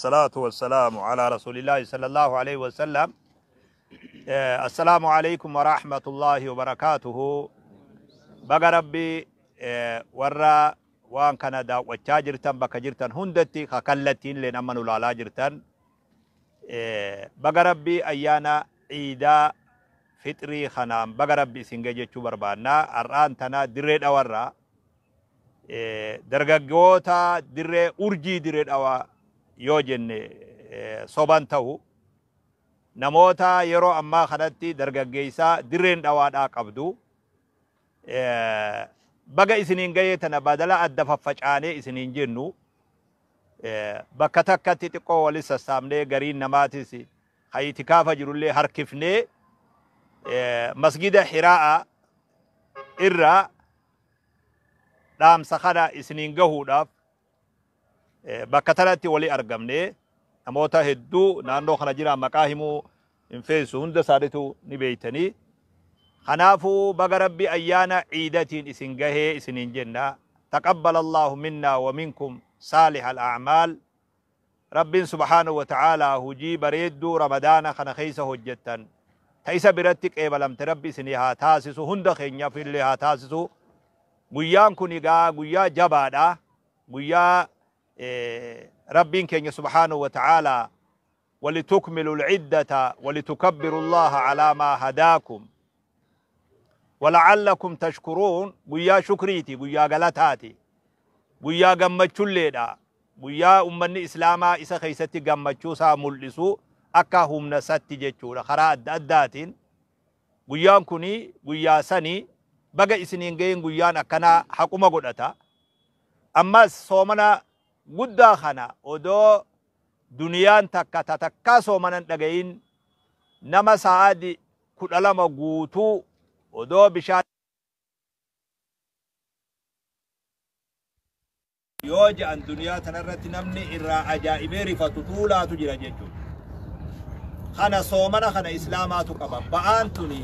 Salaatu wassalaamu ala rasuulillaahi sallallahu alaihi wasallam. Assalaamu alaikum wa rahmatullahi wa barakaatuhu. Baga Rabbi warra waan kana daawwachaa jirtan bakka jirtan hundatti ka kallattiin illeen amma nu laalaa jirtan. Baga Rabbi ayyaana Iidaa Fixrii kanaan baga Rabbi isin gahe jechuu barbaanna. Har'aan tana Dirree Dhawarraa dargaggoota dirree urjii Dirree Dhawaa yoo jenne soban ta'u, namoota yeroo ammaa kanatti dargaggeessaa Dirreen Dhawaadhaa qabdu baga isiniin gahee tana badala adda faffacaanee isiniin jennu bakka takkatti xiqqoo wali sassaabnee, gariin namaatis ka itikaafa jirullee harkifnee, masgida Hiraa'a irraa dhaamsa kana isiniin gahuudhaaf bakka tanatti wali argamne. Namoota hedduu naannoo kana jiran maqaa himuu hin feesu, hunda isaaniitu ni beeytanii. Kanaafuu baga Rabbi ayyaana Iidatiin isin gahee isiniin jenna. Taqabbal Allahu minna wa minkum saalih al-a'maal. Rabbiin subhaanahu wa ta'aalaa hujii bareedduu Ramadaana kana keessa hojjettan ta isa biratti qeebalamte Rabbi isinii haa taasisu, hunda keenyaaf illee haa taasisu. Guyyaan kun egaa guyyaa jabaadha. Guyyaa Rabbiin keenya subhaanahu wa ta'aalaa walitukmilu al-iddata walitukabbiru Allaha alaa maa hadaakum wala'allakum tashkuruun. Guyyaa shukriiti, guyyaa galataati, guyyaa gammachulleedha, guyyaa ummanni Islaamaa isa keessatti gammachuu isaa mul'isu akka humna isatti jechuudha karaa adda addaatiin. Guyyaan kun guyyaa sani, baga isiniin gahin. Guyyaan akkanaa haquma godhata. Ammas soomana guddaa kana odoo duniyaan takka tatakkaa soomanan dhagayin, nama sa'aadi 12 guutuu odoo bishaan yoo je'an, duniyaa tanarratti namni irraa ajaa'ibee rifatu tuulaatu jira jechuudha. Kana soomana kana Islaamaatu qaba. Ba'aan tuni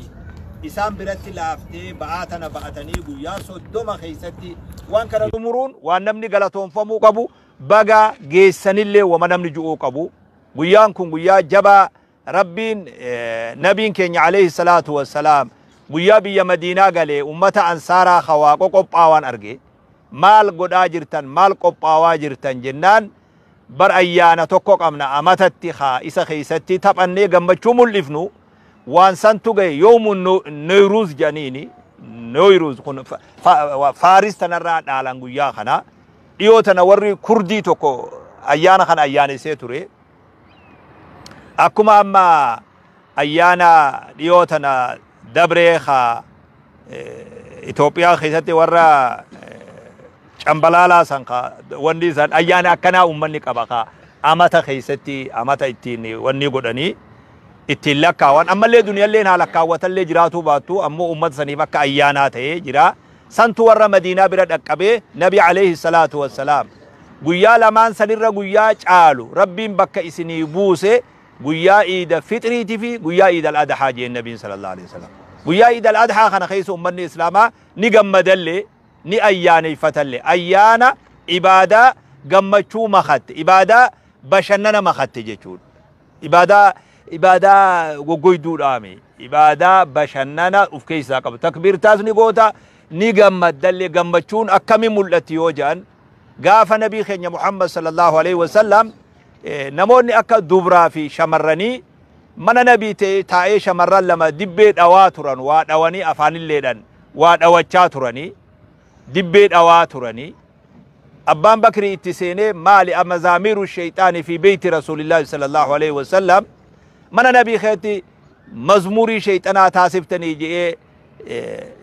isaan biratti laaftee, ba'aa tana ba'atanii guyyaa 30 keessatti waan kana xumuruun waan namni galatoonfamuu qabu, baga geessanillee wama namni ju'uu qabu. Guyyaan kun guyyaa jabaa. Rabbiin, nabiin keenya alayhi salaatu wassalaam guyyaa biyya Madiinaa galee ummata Ansaaraa hawaa qoqophaawaan arge. Maal godhaa jirtan, maal qophaawaa jirtan jennaan, bar ayyaana tokko qabna amatatti haa isa keessatti taphannee gammachuu mul'ifnu, waan santu gahe, yoomu Noyruuz jedhaniini. Noyruuz kun Faaris tanarraa dhaalan. Guyyaa kana dhiyoo tana warri Kurdii tokko ayyaana kana ayyaanesee ture. Akkuma amma ayyaana dhiyoo tana dabree haa Itoophiyaa keessatti warra Cambalaalaa san ka wanni isaan ayyaana akkanaa uummanni qaba, ka amata keessatti amata ittiin wanni godhanii ittiin lakkaawan. Ammallee duniyalleen haa lakkaawwatallee jiraatuu baattu, ammoo uummata saniif akka ayyaanaa ta'ee jira. Santu warra Madiinaa bira dhaqqabee, nabi alayhi salaatu wassalaam guyyaa lamaan sanirra guyyaa caalu Rabbiin bakka isinii buuse guyyaa Iida Fixriitii fi guyyaa Iida al-Adhaa jeen nabiin sallallahu alaihi wasallam. Guyyaa Iida al-Adhaa kana keessa uummanni Islaamaa ni gammadallee, ni ayyaaneeffatallee. Ayyaana ibaadaa gammachuu makatte, ibaadaa bashannana makatte jechuudha. Ibaadaa goggoyduudhaami. Ibaadaa bashannana of keessaa qabu. Takbiirtaas ni goota, ni gammaddallee. Gammachuun akkamiin mul'atti yoo jedhan, gaafa nabii keenya Muhammad sallallahu alaihi wasallam namoonni akka dubraa fi shamarranii mana nabii taa'ee, shamarran lama dibbee dhawaa turan, waa dhawanii afaanilleedhaan waa dhawachaa turanii, dibbee dhawaa turanii. Abbaan Bakrii itti seenee, maali amazaamiiru shayxaanii fi beeyti rasuulillaahi sallallahu alaihi wasallam, mana nabii keetti mazmurii shayxanaa taasiftanii je'ee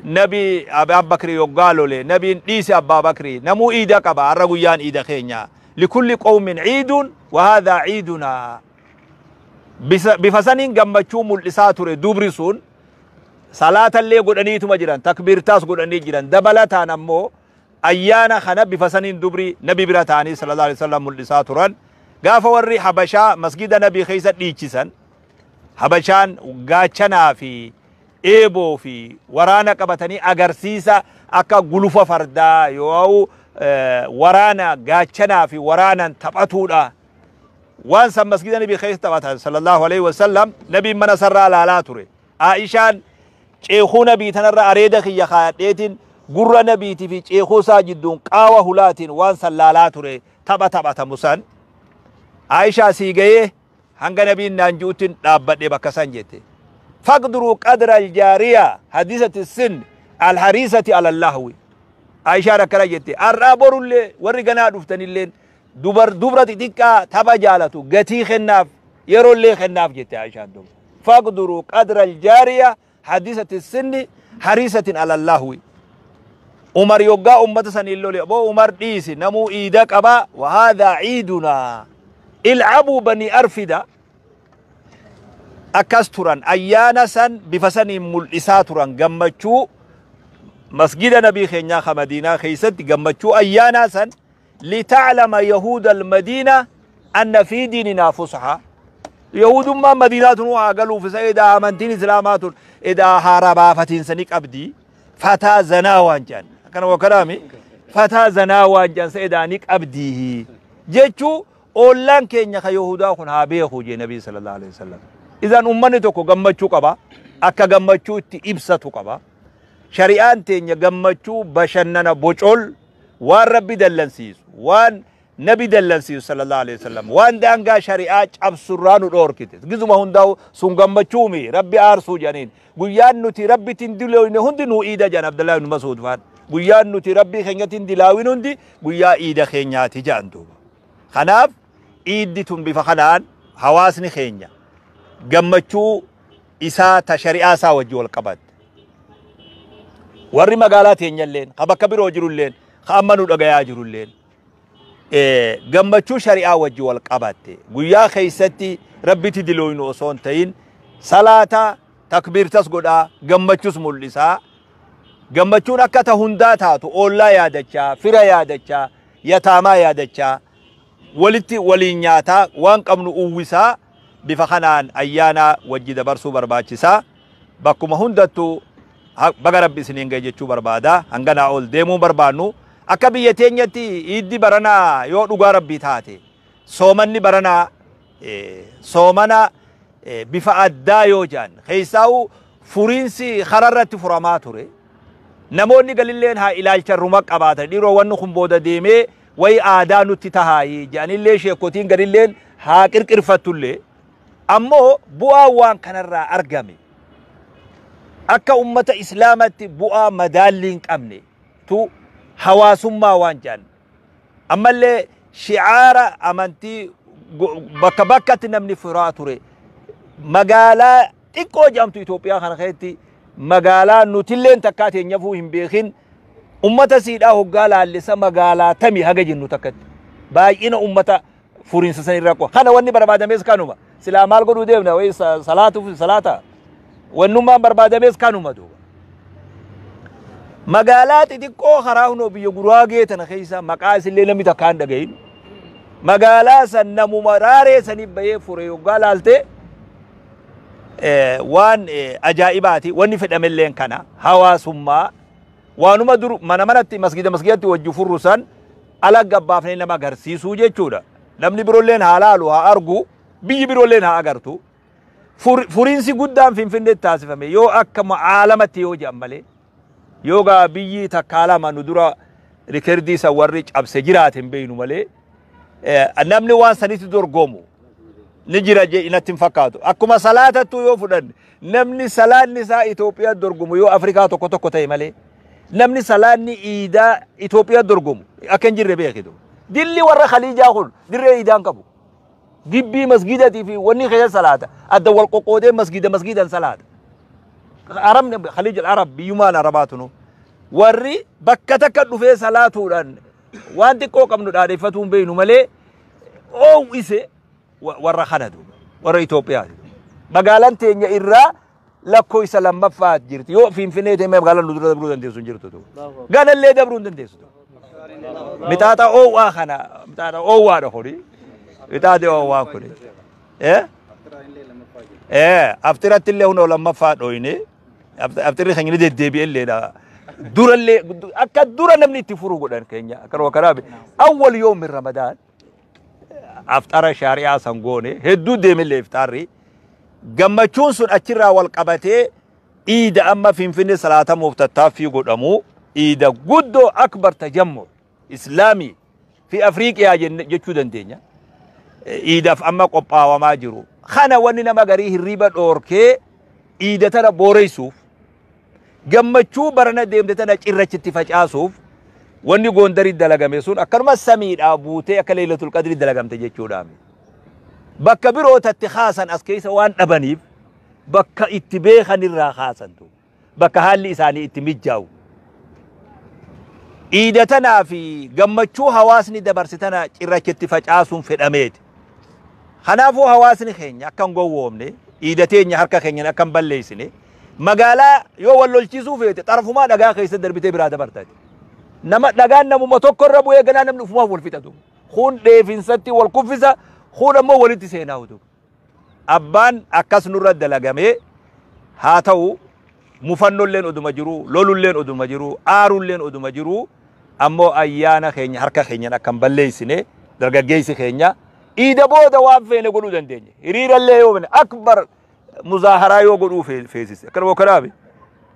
nabi Abbaan Bakrii yoggaa lole, nabiin dhiise, Abbaa Bakrii, namuu iida qaba, har'a guyyaan iida keenya, likulli qawmin ciidun wa haadhaa ciidunaa. Bifa saniin gammachuu mul'isaa ture. Dubri sun salaatallee godhaniituma jiran, takbiirtaas godhanii jiran. Dabalataan ammoo ayyaana kana bifa saniin dubri nabi bira ta'anii sallallahu alaihi wasallam mul'isaa turan. Gaafa warri Habashaa masgida nabii keessa dhiichisan, Habashaan gaachanaa fi eeboo fi waraana qabatanii agarsiisa akka gulufa fardaa yoo waraana gaachanaa fi waraanan taphatuudha. Waan san masgida nabii keessa taphatan sallallahu alaihi wasallam, nabiin mana sarraa laalaa ture. Aishaan ceekuu nabii tanarra areeda kiyya kaayadheetiin gurra nabiitii fi ceekuu isaa jidduun qaawa hulaatiin waan san laalaa ture, tapha taphatamu san. Aishaa sii gayee hanga nabiin naan ju'utti dhaabbadhe bakka san jette. Faqduruu qadra aljaariya hadisati sin alhariisati alallahwi. Aishaan akkana jette, har'aa borullee warri ganaa dhuftanilleen dubar dubra xixiqqaa tapha jaalatu gatii kennaaf, yeroollee kennaaf jette Aishaan duba. Faqduruu qadra aljaariya hadisati sinni hariisatin alallahwi. Umar yoggaa ummata saniin lole, aboo Umar dhiisi, namuu iida qaba, wa haadhaa ciidunaa ilcabuu banii arfida. Akkas turan, ayyaana san bifa saniin mul'isaa turan. Gammachuu masgida nabii keenyaa ka Madiinaa keessatti gammachuu ayyaanaa san, litaclama yahuuda almadiina anna fi diininaa fushaa. Yahudummaan Madiinaa tun haa galuuf isa edaa amantiin islaamaa tun edaa haara baafatiinsa ni qabdi. Fataa zanaa waan jedhan akkana wakkanaami, fataa zanaa waan jedhan sa edaa ni qabdi jechuu ollaan keenya ka yahudaa kun haa beeku jee nabii sallallahu alaihi wasallam. Idan ummanni tokko gammachuu qaba, akka gammachuu itti ibsatu qaba. Shari'aan teenya gammachuu bashannana bocol waan rabbi dallansiisu, waan nabi dallansiisu sallallahu alaihi wasallam, waan daangaa shari'aa cabsurraa nu dhoorkite. Gizuma hundaa'u sun gammachuumi rabbi aarsuu jedhaniin. Guyyaan nuti rabbitti diloyne hundi nuu iida jedhan Abdullahi ibn Mas'ud faan. Guyyaan nuti rabbii keenyatti hin dilaawin hundi guyyaa iida keenyaati jedhan duuba. Kanaaf iiddi tun bifa kanaan hawaasni keenya gammachuu isaa ta shari'aa isaa wajji wal qabatte. Warri magaalaa teenyalleen, ka bakka biroo jirulleen, ka amma nu dhagayaa jirulleen gammachuu shari'aa wajji wal qabatte guyyaa keessatti rabbitti dilooynu osoo hin ta'in salaata takbiirtas godhaa, gammachus mul'isaa. Gammachuun akka ta hundaa taatu oollaa yaadachaa, fira yaadachaa, yataamaa yaadachaa, walitti waliin nyaataa, waan qabnu uwwisaa, bifa kanaan ayyaana wajji dabarsuu barbaachisaa. Bakkuma hundattuu baga rabbi isiniin gahe jechuu barbaada. Hanganaa ol deemuu barbaannu. Akka biyya teenyatti iiddi baranaa yoo dhugaa rabbii taate, soomanni baranaa soomana bifa addaa yoo jedhan, keessaa'u furiinsi kararratti furamaa ture. Namoonni galilleen haa ilaalcha ruma qabaatan, dhiiroo wanni kun booda deemee wayi aadaa nutti tahaayi jedhanillee, sheekotiin galilleen haa qirqirfattullee, ammoo bu'aa waan kanarraa argame akka ummata islaamatti bu'aa madaallii hin qabne tu hawaasummaa waan jedhan ammallee shi'aara amantii bakka bakkatti namni furaa ture. Magaalaa xiqqoo jedhamtu Itoophiyaa kana keessatti, magaalaa nutilleen takkaa teenyafuu hin beekin, ummata siidhaa hoggaa laallisa magaalaa tami haga jennu takkatti baay'ina ummata furiinsa san irraa qofa. Kana wanni barbaadames kanuma. Silaa maal godhuu deemna? Wayi salaatuuf salaata wannummaan barbaadames kanuma duuba. Magaalaa xixiqqoo karaa hunoo biyya Guraagee tana keessa maqaa isillee namni takkaa hin dhagahin, magaalaa san namuma raaree sanii bahee fure hoggaa laaltee waan ajaa'ibaati. Wanni fedhamelleen kana, hawaasummaa waanuma dur mana manatti, masgida masgidatti wajji furru san ala gabbaafnee nama agarsiisuu jechuudha. Namni biroolleen haa laalu, haa argu, biyyi biroolleen haa agartu. Furiinsi guddaan Finfinneetti taasifame yoo akka caalamatti yoo jedhan malee, yoo gaa biyyi takkaa lama nu dura rikerdii san warri cabse jiraate hin beeynu malee, namni waan sanitti dorgomu ni jira jee natti hin fakkaatu. Akkuma salaatattuu yoo fudhanne, namni salaanni isaa Itoophiyaa dorgomu yoo Afrikaa tokko tokko ta'e malee, namni salaanni iidaa Itoophiyaa dorgomu akka hin jirre beekitu. Dilli warra Khaliijaa kun dirree iidaan qabu. Gibbii masgiidatii fi wanni keessa salaata. Adda wal qoqqoodee masgiida masgiidan salaata. Arabni Khaliij al-Arab, biyyumaan Arabaa tunu. Warri bakka takka dhufee salaatuudhaan waan xiqqoo qabnu dhaadheeffatuu hin beeknu malee oowwise warra kana duuba, warra Itoophiyaati. Magaalaan teenya irraa lakkoofsa lammaffaa jirti. Yoo Finfinnee ta'e magaalaan nu dura dabruu dandeessu hin jirtu. Ganallee dabruu hin dandeessu. Mixaaxa oowwaa kana, mixaaxa oowwaadha kuni. Mixaaxi oowwaa kuni. Aftiratti illee hunoo lammaffaa dhoyne. Aftirri keenya ni deddeebi'e illeedha. Durallee akka dura namni itti furu godhan keenya. Akka kanaa awwal yoom min Ramadaan. Aftara shaari'aa san goone hedduu deemillee iftaarri gammachuun sun achirraa wal qabatee iida amma Finfinne salaatamuuf tattaaffii godhamu iida guddoo akbar tajammu islaamii fi Afriiqiyaa jechuu dandeenya. Iidaaf amma qophaawamaa jiru. Kana wanni nama garii hirriba dhoorkee iida tana booreysuuf gammachuu barana deemte tana cirrachitti facaasuuf wanni Gondarii dalagame sun akkanuma samiidhaa buutee akka Leelatul Qadrii dalagamte jechuudhaami. Bakka biroo tatti kaasan as keessa waan dhabaniif bakka itti beekan irraa kaasantu bakka haalli isaanii itti mijjaa'u. Iida tanaa fi gammachuu hawaasni dabarse tana cirrachitti facaasuun fedhameeti. Kanaafuu hawaasni keenya akka hin gowwoomne iida teenya harka keenyan akka hin balleessine magaalaa yoo wal lolchiisuu feete xarfumaa dhagaa keessa darbitee biraa dabartati. Nama dhagaan namuma tokko irra bu'ee ganaa namni ufumaaf wal fixatu. Kun dheefinsatti wal kuffisa, kun ammoo walitti seenaa utu. Abbaan akkas nurra dalagamee haa ta'u mufannolleen oduma jiru, lolulleen oduma jiru, aarulleen oduma jiru, ammoo ayyaana keenya harka keenyan akka hin balleessine dargaggeessi keenya iida booda waan feene godhuu dandeenya. Hiriirallee yoo feene akbar muzaaharaa yoo godhuu feesise. Akkana bokkanaame.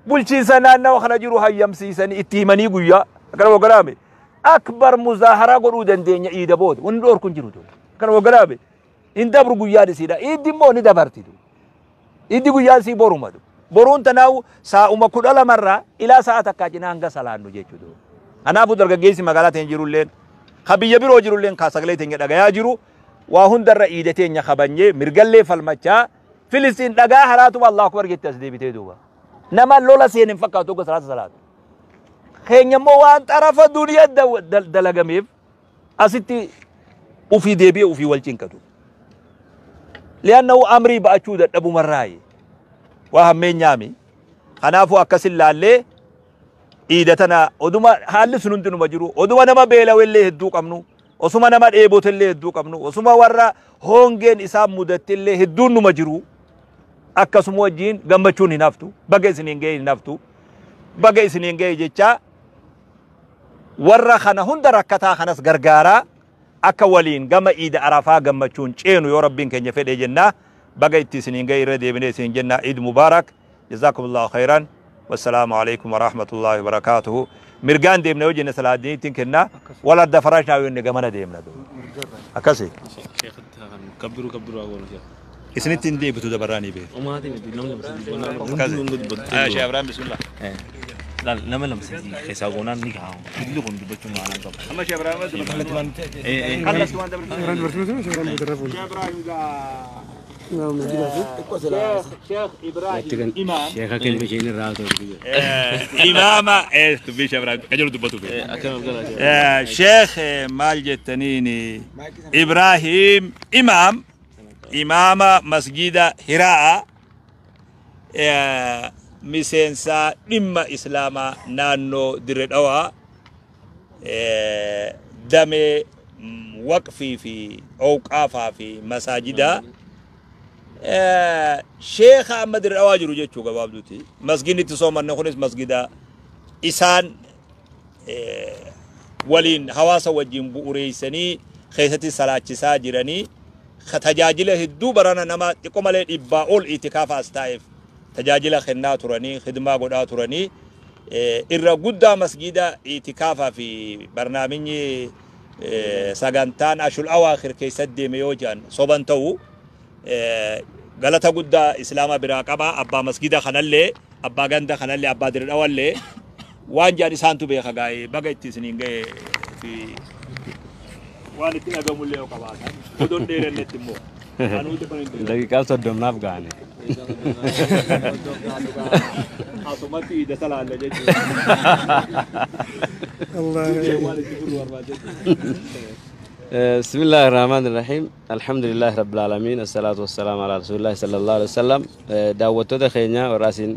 Bulchiinsa naannawa kana jiru hayyamsiisanii itti himanii guyyaa. Akkana bokkanaame. Akbar muzaaharaa godhuu dandeenya iida booda. Wanni dhoorku hin jiru. Akkana bokkanaame. Hin dabru guyyaan isiidha. Iiddi immoo ni dabarti. Iiddi guyyaan isii boruma. Boruun tanaawu saa'uma 12 irraa ilaa sa'a takkaa cinaa hanga salaannu jechuudha. Kanaafuu dargaggeessi magaalaa teenya jirulleen ka biyya biroo jirulleen ka sagalee teenya dhagayaa jiru waa hundarra iida teenya kabanyee mirgallee falmachaa Filistiin dhagaa haraatuma Allahu Akbar jette as deebitee duuba. Nama lola seen hin fakkaatu tokko salaata salaatu. Keenya immoo waan xarafa duniyaa dalagameef asitti ufii deebi'ee ufii wal cinqatu. Li'annahu amrii ba'achuu dadhabumarraayi. Waa hammeenyaami. Kanaafuu akkasin laallee iida tana oduma haalli sun hundinuma jiru oduma nama beelawellee hedduu qabnu osuma nama dheebotellee hedduu qabnu osuma warra hongeen isaan mudattellee hedduun numa jiru akkasuma wajjiin gammachuun hin haftu baga isiniin ga'e hin haftu baga isiniin ga'e jechaa warra kana hunda rakkataa kanas gargaaraa akka waliin gama iida Arafaa gammachuun ceenu yoo Rabbiin keenya fedhe jennaa baga itti isiniin ga'e irra deebinee isiniin jennaa Iid Mubaarak jazakumullahu khairan wassalaamu alaikum warahmatullahi wabarakatuhu mirgaan deemna yoo jenne Salaaddiiniittiin kenna wal adda farashnaa yoo jenne gamana deemna akkasi Kabbiru kabbiru haa goonu jira. Isinitti hin deebitu dabarraa ni beeku. Omaatii miti nama lama sadii goonaan Akkasi. hundi hundi dubbatu. Aya Sheekh Ibrahim bismillah. Laal nama lama sadii keessaa goonaan ni gahaa. Hundi kun dubbachuun maanaa qaba. Amma Sheekh Ibrahim Eh eh. kallattumaan dabarsu. Sheekh Ibrahim gaa Sheekh Ibrahim Imaam Sheekha keenya isheen irraa haa ta'u. Imaama dubbii Sheekh Ibrahim qajeelu dubbatu fedhe. Akkana galaa. Sheekh maal jettaniini Ibrahim Imaam imaama masjida Hiraa'a miseensa dhimma islaamaa naannoo Dirre Dhawaa damee waqfii fi owqaafaa fi masaajidaa sheekha amma Dirre Dhawaa jiru jechuu gabaabduuti. Masgidni itti soomanne kunis masgida isaan waliin hawaasa wajjin bu'uureessanii keessatti salaachisaa jiranii tajaajila hedduu barana nama xiqqoo malee dhibbaa ol itikaafa as taa'eef tajaajila kennaa turanii khidmaa godhaa turanii irra guddaa masgida itikaafaa fi barnaamijni sagantaan ashul awaakhir keessatti deeme yoo jedhan soban ta'u galata guddaa islaama biraa qaba abbaa masgida kanallee abbaa ganda kanallee abbaa Dirre Dhawallee waan jedhan isaantu beeka gaa'ee baga itti isiniin ga'e fi waan itti dhagamullee yoo qabaatan odoon dheerannetti immoo anuuti kun hin dheeranne. Daqiiqaa 30 gaane. Asumatti iida salaalla jechuudha. Waan itti fudhu barbaade. بسم الله الرحمن الرحيم الحمد لله رب العالمين الصلاة والسلام على رسول الله صلى الله عليه وسلم daawwattoota keenya warraasiin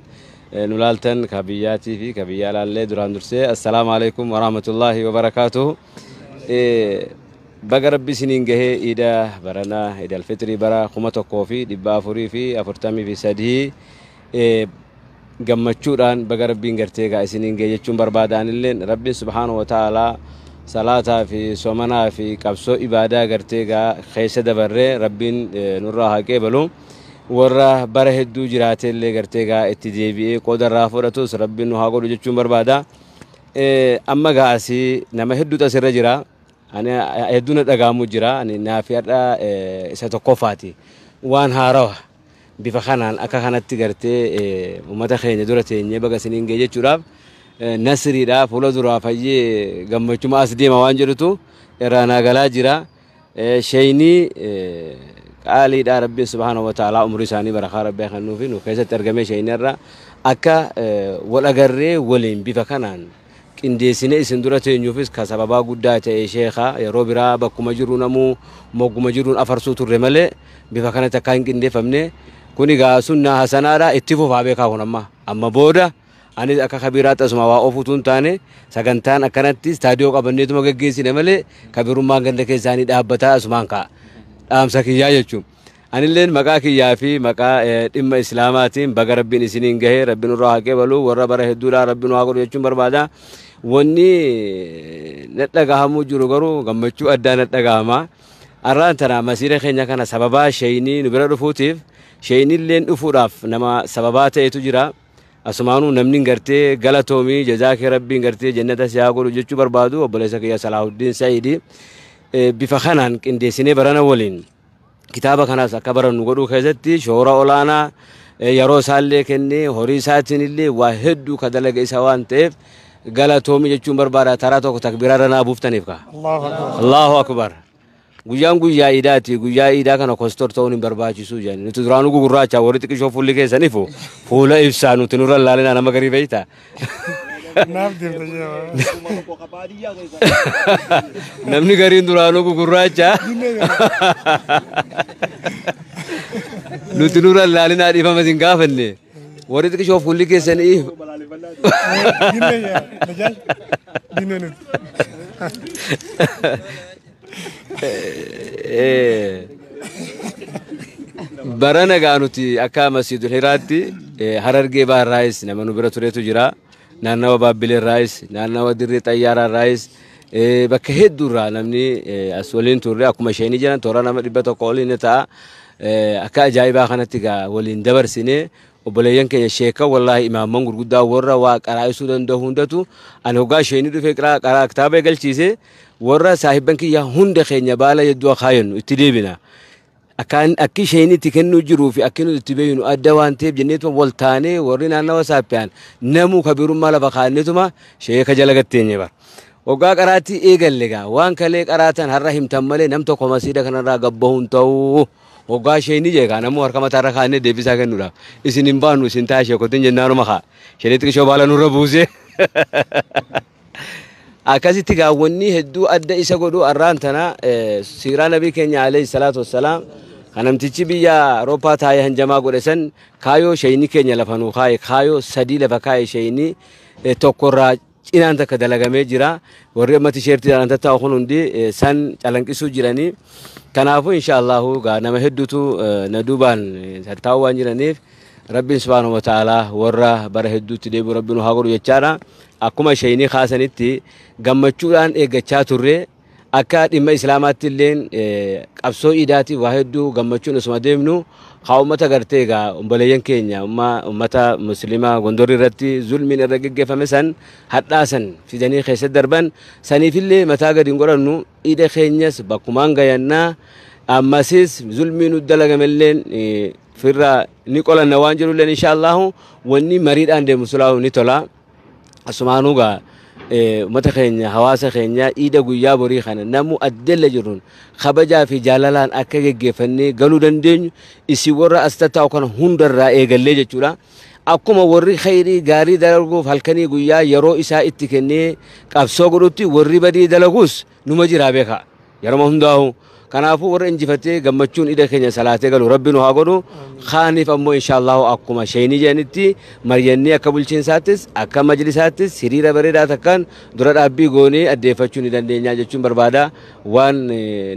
nulaaltan kabiyyaatii fi kabiyyaa laallee duraan dursee assalaamu alaikum warahmatullaahi wabarakaatuhu. Baga rabbi isiniin gahee iida baranaa iida alfitrii bara 1443 gammachuudhaan baga rabbiin gartee gaa isiniin gahe jechuun barbaadaanilleen rabbiin subhaanahu wa ta'aalaa Salaataa fi soomanaa fi qabsoo ibaadaa gartee gaa keessa dabarree Rabbiin nurraa haa qeebalu. Warra bara hedduu jiraatee illee gartee gaa itti deebi'ee qooda irraa fudhatus Rabbiin nu haa godhu jechuun barbaada. Amma gaa asii nama hedduutu asirra jira. Ani hedduu na dhaga'amu jira. Ani naafi har'a isa tokkoffaati. Waan haarawa bifa kanaan akka kanatti gartee uummata keenya dura teenyee baga isiniin ga'e jechuudhaaf nasriidha fuula duraa fayyee gammachuma as deema waan jedhutu irraa naa galaa jira. Sheeyinii qaaliidha Rabbiin subhaanahu wa ta'aalaa umrii isaanii barakaa Rabbii kennuufi nu keessatti argamee sheeyinii irra akka wal agarree waliin bifa kanaan qindeessinee isin dura teenyuufis ka sababaa guddaa ta'e sheekha yeroo biraa bakkuma jiru namuu mogguma jiruun afarsuu turre malee bifa kanatti akka hin qindeeffamne kun egaa sunnaa hasanaadha itti fufaa beekaa kun amma booda anis akka kabiiraatti asuma waa ofuutu hin taane sagantaan akkanatti istaadiyoo qabanneetuma geggeessine malee kabirummaan ganda keessaanii dhaabbataa asumaan ka'a dhaamsa kiyyaa jechuun. Anilleen maqaa kiyyaa fi maqaa dhimma islaamaatiin baga Rabbiin isiniin gahee Rabbiin nurraa haa qeebalu warra bara hedduudhaa Rabbiin nu haa godhu jechuun barbaada. Wanni nadhagahamuu jiru garuu gammachuu addaa nadhagahama. Arraan tana masiira keenya kana sababaa sheeyinii nu bira dhufuutiif sheeyinilleen dhufuudhaaf nama sababaa ta'etu jira. Asumaanuu namni gartee galatoomii jazaa kee Rabbiin gartee jannata si haa godhu jechuu barbaadu obboleessa kiyya Salaahuddin Sa'iidi bifa kanaan qindeessinee barana waliin kitaaba kanaas akka barannu godhuu keessatti shoora olaanaa yeroo isaallee kennee horii isaatiin illee waa hedduu ka dalaga isa waan ta'eef galatoomii jechuun barbaada taraa tokko takbiiraa irra naa buuftaniif ka. Allahu akbar. Guyyaan guyyaa iidaati guyyaa iidaa kana kostor ta'uun hin barbaachisu jedhani nuti duraanuu gugurraacha warri xiqqishoo fuulli keessaniifu fuula ibsaa nuti nurra laalinaa nama garii beeyta. Naaf deemta jedhama. Namni gariin duraanuu gugurraacha nuti nurra laalinaa dhiifama isin gaafanne warri xiqqishoo fuulli keessanii Dinnee yaa Najaal dinnee nuti. Barana gaa nuti akka Masjidul Hiraatti Harargee Baarraayis nama nu bira turetu jira. Naannawa Baabbilee irraayis, naannawa Dirree Xayyaaraa irraayis bakka hedduurraa namni as waliin turre akkuma isheenii jiran toora nama 100 oliin ni ta'a. Akka ajaa'ibaa kanatti gaa waliin dabarsine obboleeyyan keenya sheeka wallaahi imaamman gurguddaa warra waa qaraa'isuu danda'u hundatu ani hoggaa isheenii dhufee qaraa kitaaba eegalchiise warra saahibban kiyya hunda keenya baala hedduu akaayannu itti deebina. Akki isheen itti kennuu jiruu fi akki nuti itti beeynu adda waan ta'eef jenneetuma wal taanee warri naannawa saappiyaan namuu kabirummaa lafa kaanneetuma sheeka jala gatteenye bara. Hoggaa qaraatti eegalle gaa waan kalee qaraatan har'a himtan malee nam tokko masiida kanarraa gabbahuun ta'uu hoggaa isheen jee gaa namuu harka mataarra kaannee deebisaa kennuudhaaf isin hin baannu isin ta'a sheekotiin jennaanuma kaa isheen xiqqishoo baala nurra buusee. Akkasitti gaawwanni hedduu adda isa godhu arraan tana siiraa nabii keenya alayhi salaatu wassalaam kan namtichi biyya Awurooppaa taa'ee hanjamaa godhe san kaayoo sheeyinii keenya lafa nuu kaaye kaayoo 3 lafa kaaye sheeyinii tokkorraa cinaan takka dalagamee jira. Warri amma tisheertiidhaan tattaa'u kun hundi san calanqisuu jiranii. Kanaafuu insha Allahu gaa nama hedduutu na duubaan tattaa'u waan jiraniif Rabbiin subhaanahu wa ta'aalaa warra bara hedduutti deebi'u Rabbiin nu haa godhu jechaadha. Akkuma sheeyinii kaasanitti gammachuudhaan eeggachaa turre akka dhimma islaamaatti illeen qabsoo iidaatiif waa hedduu gammachuun osuma deemnu haa uummata gartee egaa obboleeyyan keenya uummata musliimaa gondorri irratti zulmiin irra geggeeffame san hadhaa san fidanii keessatti darban saniifillee mataa gadi hin godhannu iida keenyas bakkumaan gayannaa ammasis zulmii nu dalagamelleen firra ni qolanna waan jirulleen inshaallahu wanni mariidhaan deemu sulaa'u ni tola. Asumaanuu gaa uummata keenya hawaasa keenya iida guyyaa borii kana namu addella jiruun kabajaa fi jaalalaan akka geggeeffannee galuu dandeenyu isin warra as tattaa'u kana hundarraa eegallee jechuudha. Akkuma warri khayrii gaarii dalaguuf halkanii guyyaa yeroo isaa itti kennee qabsoo godhutti warri badii dalaguus numa jiraa beeka yeroo hundaa'u. Kanaafuu warra injifatee gammachuun ida keenya salaatee galu Rabbi nu haa godhu. Kaaniif ammoo inshaallahu akkuma sheeyinii jedhanitti mari'annee akka bulchiinsaattis akka majlisaattis hiriira bareedaa takkaan dura dhaabbii goonee addeeffachuu ni dandeenya jechuun barbaada. Waan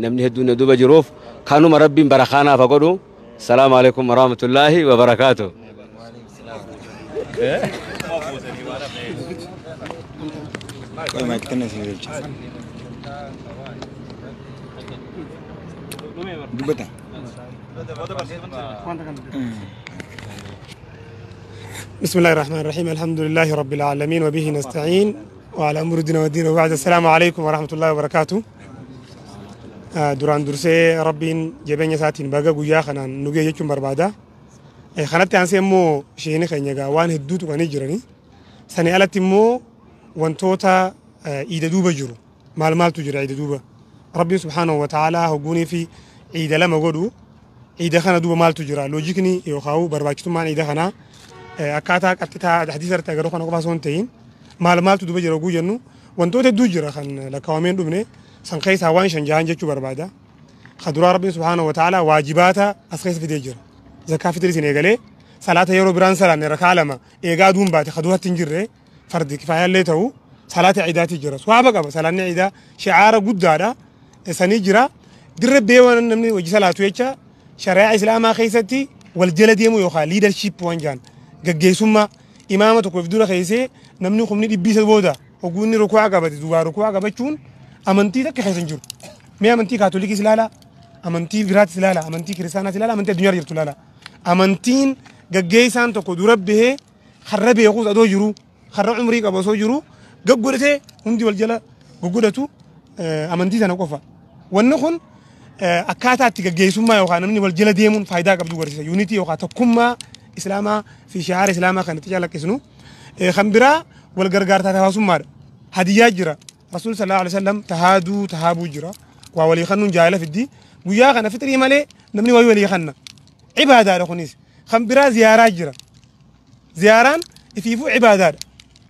namni hedduun na duuba jiruuf kanuma Rabbiin barakaanaaf haa godhu. Salaamu alaikum warahmatullaahi wabarakaatuh. Qoy maayikii kana isin galcha. Dubbata. بسم الله الرحمن الرحيم، الحمد لله رب العالمين وبه نستعين وعلى أمور الدين والدين وبعد. السلام عليكم ورحمة الله وبركاته. Duraan dursee rabbiin jabeenya isaatiin baga guyyaa kanaan nu ga'e jechuun barbaada. Kanatti aansee immoo isheen keenya egaa waan hedduu tuqanii jiranii. Sanii alatti immoo wantoota iida duuba jiru maal maaltu jira iida duuba. Rabbiin subhaanahu wa ta'aalaa hogguunii fi iida lama godhu iida kana duuba maaltu jira, loojikni yookaan barbaachisummaan iida kanaa akkaataa qaxxitaa hadiisa irratti agarru kana qofa osoo hin ta'in maal maaltu duuba jira oguu jennu wantoota hedduu jira kan lakkaawamee hin dhumne. San keessaa waan shan jahan jechuu barbaada. Kaduraa rabbiin subhaanahu wa ta'aalaa waajibaata as keessa fidee jira. Zakaa fitrii isin eegalee salaata yeroo biraan salaanne rakaa lama eegaa aduun baate kaduratti hin jirre fardi kifaayaallee ta'u salaata ciidaatii jira. Suwaaba qaba salaanni ciidaa shi'aara guddaadha. Sanii jira. Dirre beewan namni hojii salaatu jecha shari'aa islaamaa keessatti wal jala deemu yookaan leadership waan jaan gaggeessummaa imaama tokkoof dura keessee namni humni dhibbiisa booda ogguunni ruku'aa qabate duubaa ruku'aa qabachuun amantii takka keessa hin jiru. Mee amantii kaatolikiis ilaala, amantii biraatis ilaala, amantii kiristaanaas ilaala, amantii addunyaa jirtu ilaala. Amantiin gaggeessaan tokko dura bahee har'a beekuus adoo jiru, har'a umrii qabu osoo jiru gaggodhatee hundi wal jala gaggodhatu amantii sana qofa. Wanni kun akkaataa itti gaggeessummaa yookaan namni wal jala deemuun faayidaa qabdu agarsiisa. Yuunitii yookaan tokkummaa islaamaa fi shi'aara islaamaa kan itti calaqqisnu. Kan biraa wal gargaartaa hawaasummaadha. Hadiyyaa jira. Rasuul sallallahu alaihi wasallam tahaaduu tahaabuu jira. Waa walii kennuun jaalala fiddi. Guyyaa kana fixrii malee namni wayii walii kenna. Ibaadaadha kunis. Kan biraa ziyaaraa jira. Ziyaaraan ifiifuu ibaadaadha.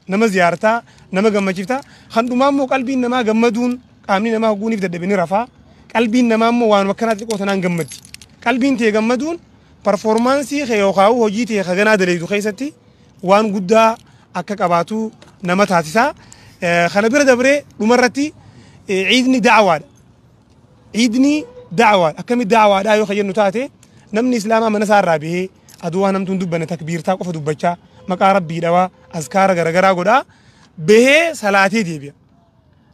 Nama ziyaartaa, nama gammachiiftaa. Kan dhumaa immoo qalbiin namaa gammaduun qaamni namaa hogguuniif dadhabini rafaa. Qalbiin namaa immoo waanuma akkanaa xiqqoo sanaan gammaddi. Qalbiin ta'e gammaduun performaansii kee yookaan hojii ta'e kaganaa daleedu keessatti waan guddaa akka qabaatu nama taasisa. Kana bira dabree dhumarratti ciidni da'awaadha. Ciidni da'awaadha. Akkamitti da'awaadha yoo jennu taate namni islaamaa mana isaa irraa bahee aduu waan namtuun dubbanne takbiirtaa qofa dubbachaa maqaa rabbii dhawaa azkaara garaagaraa godhaa bahee salaatee deebi'a.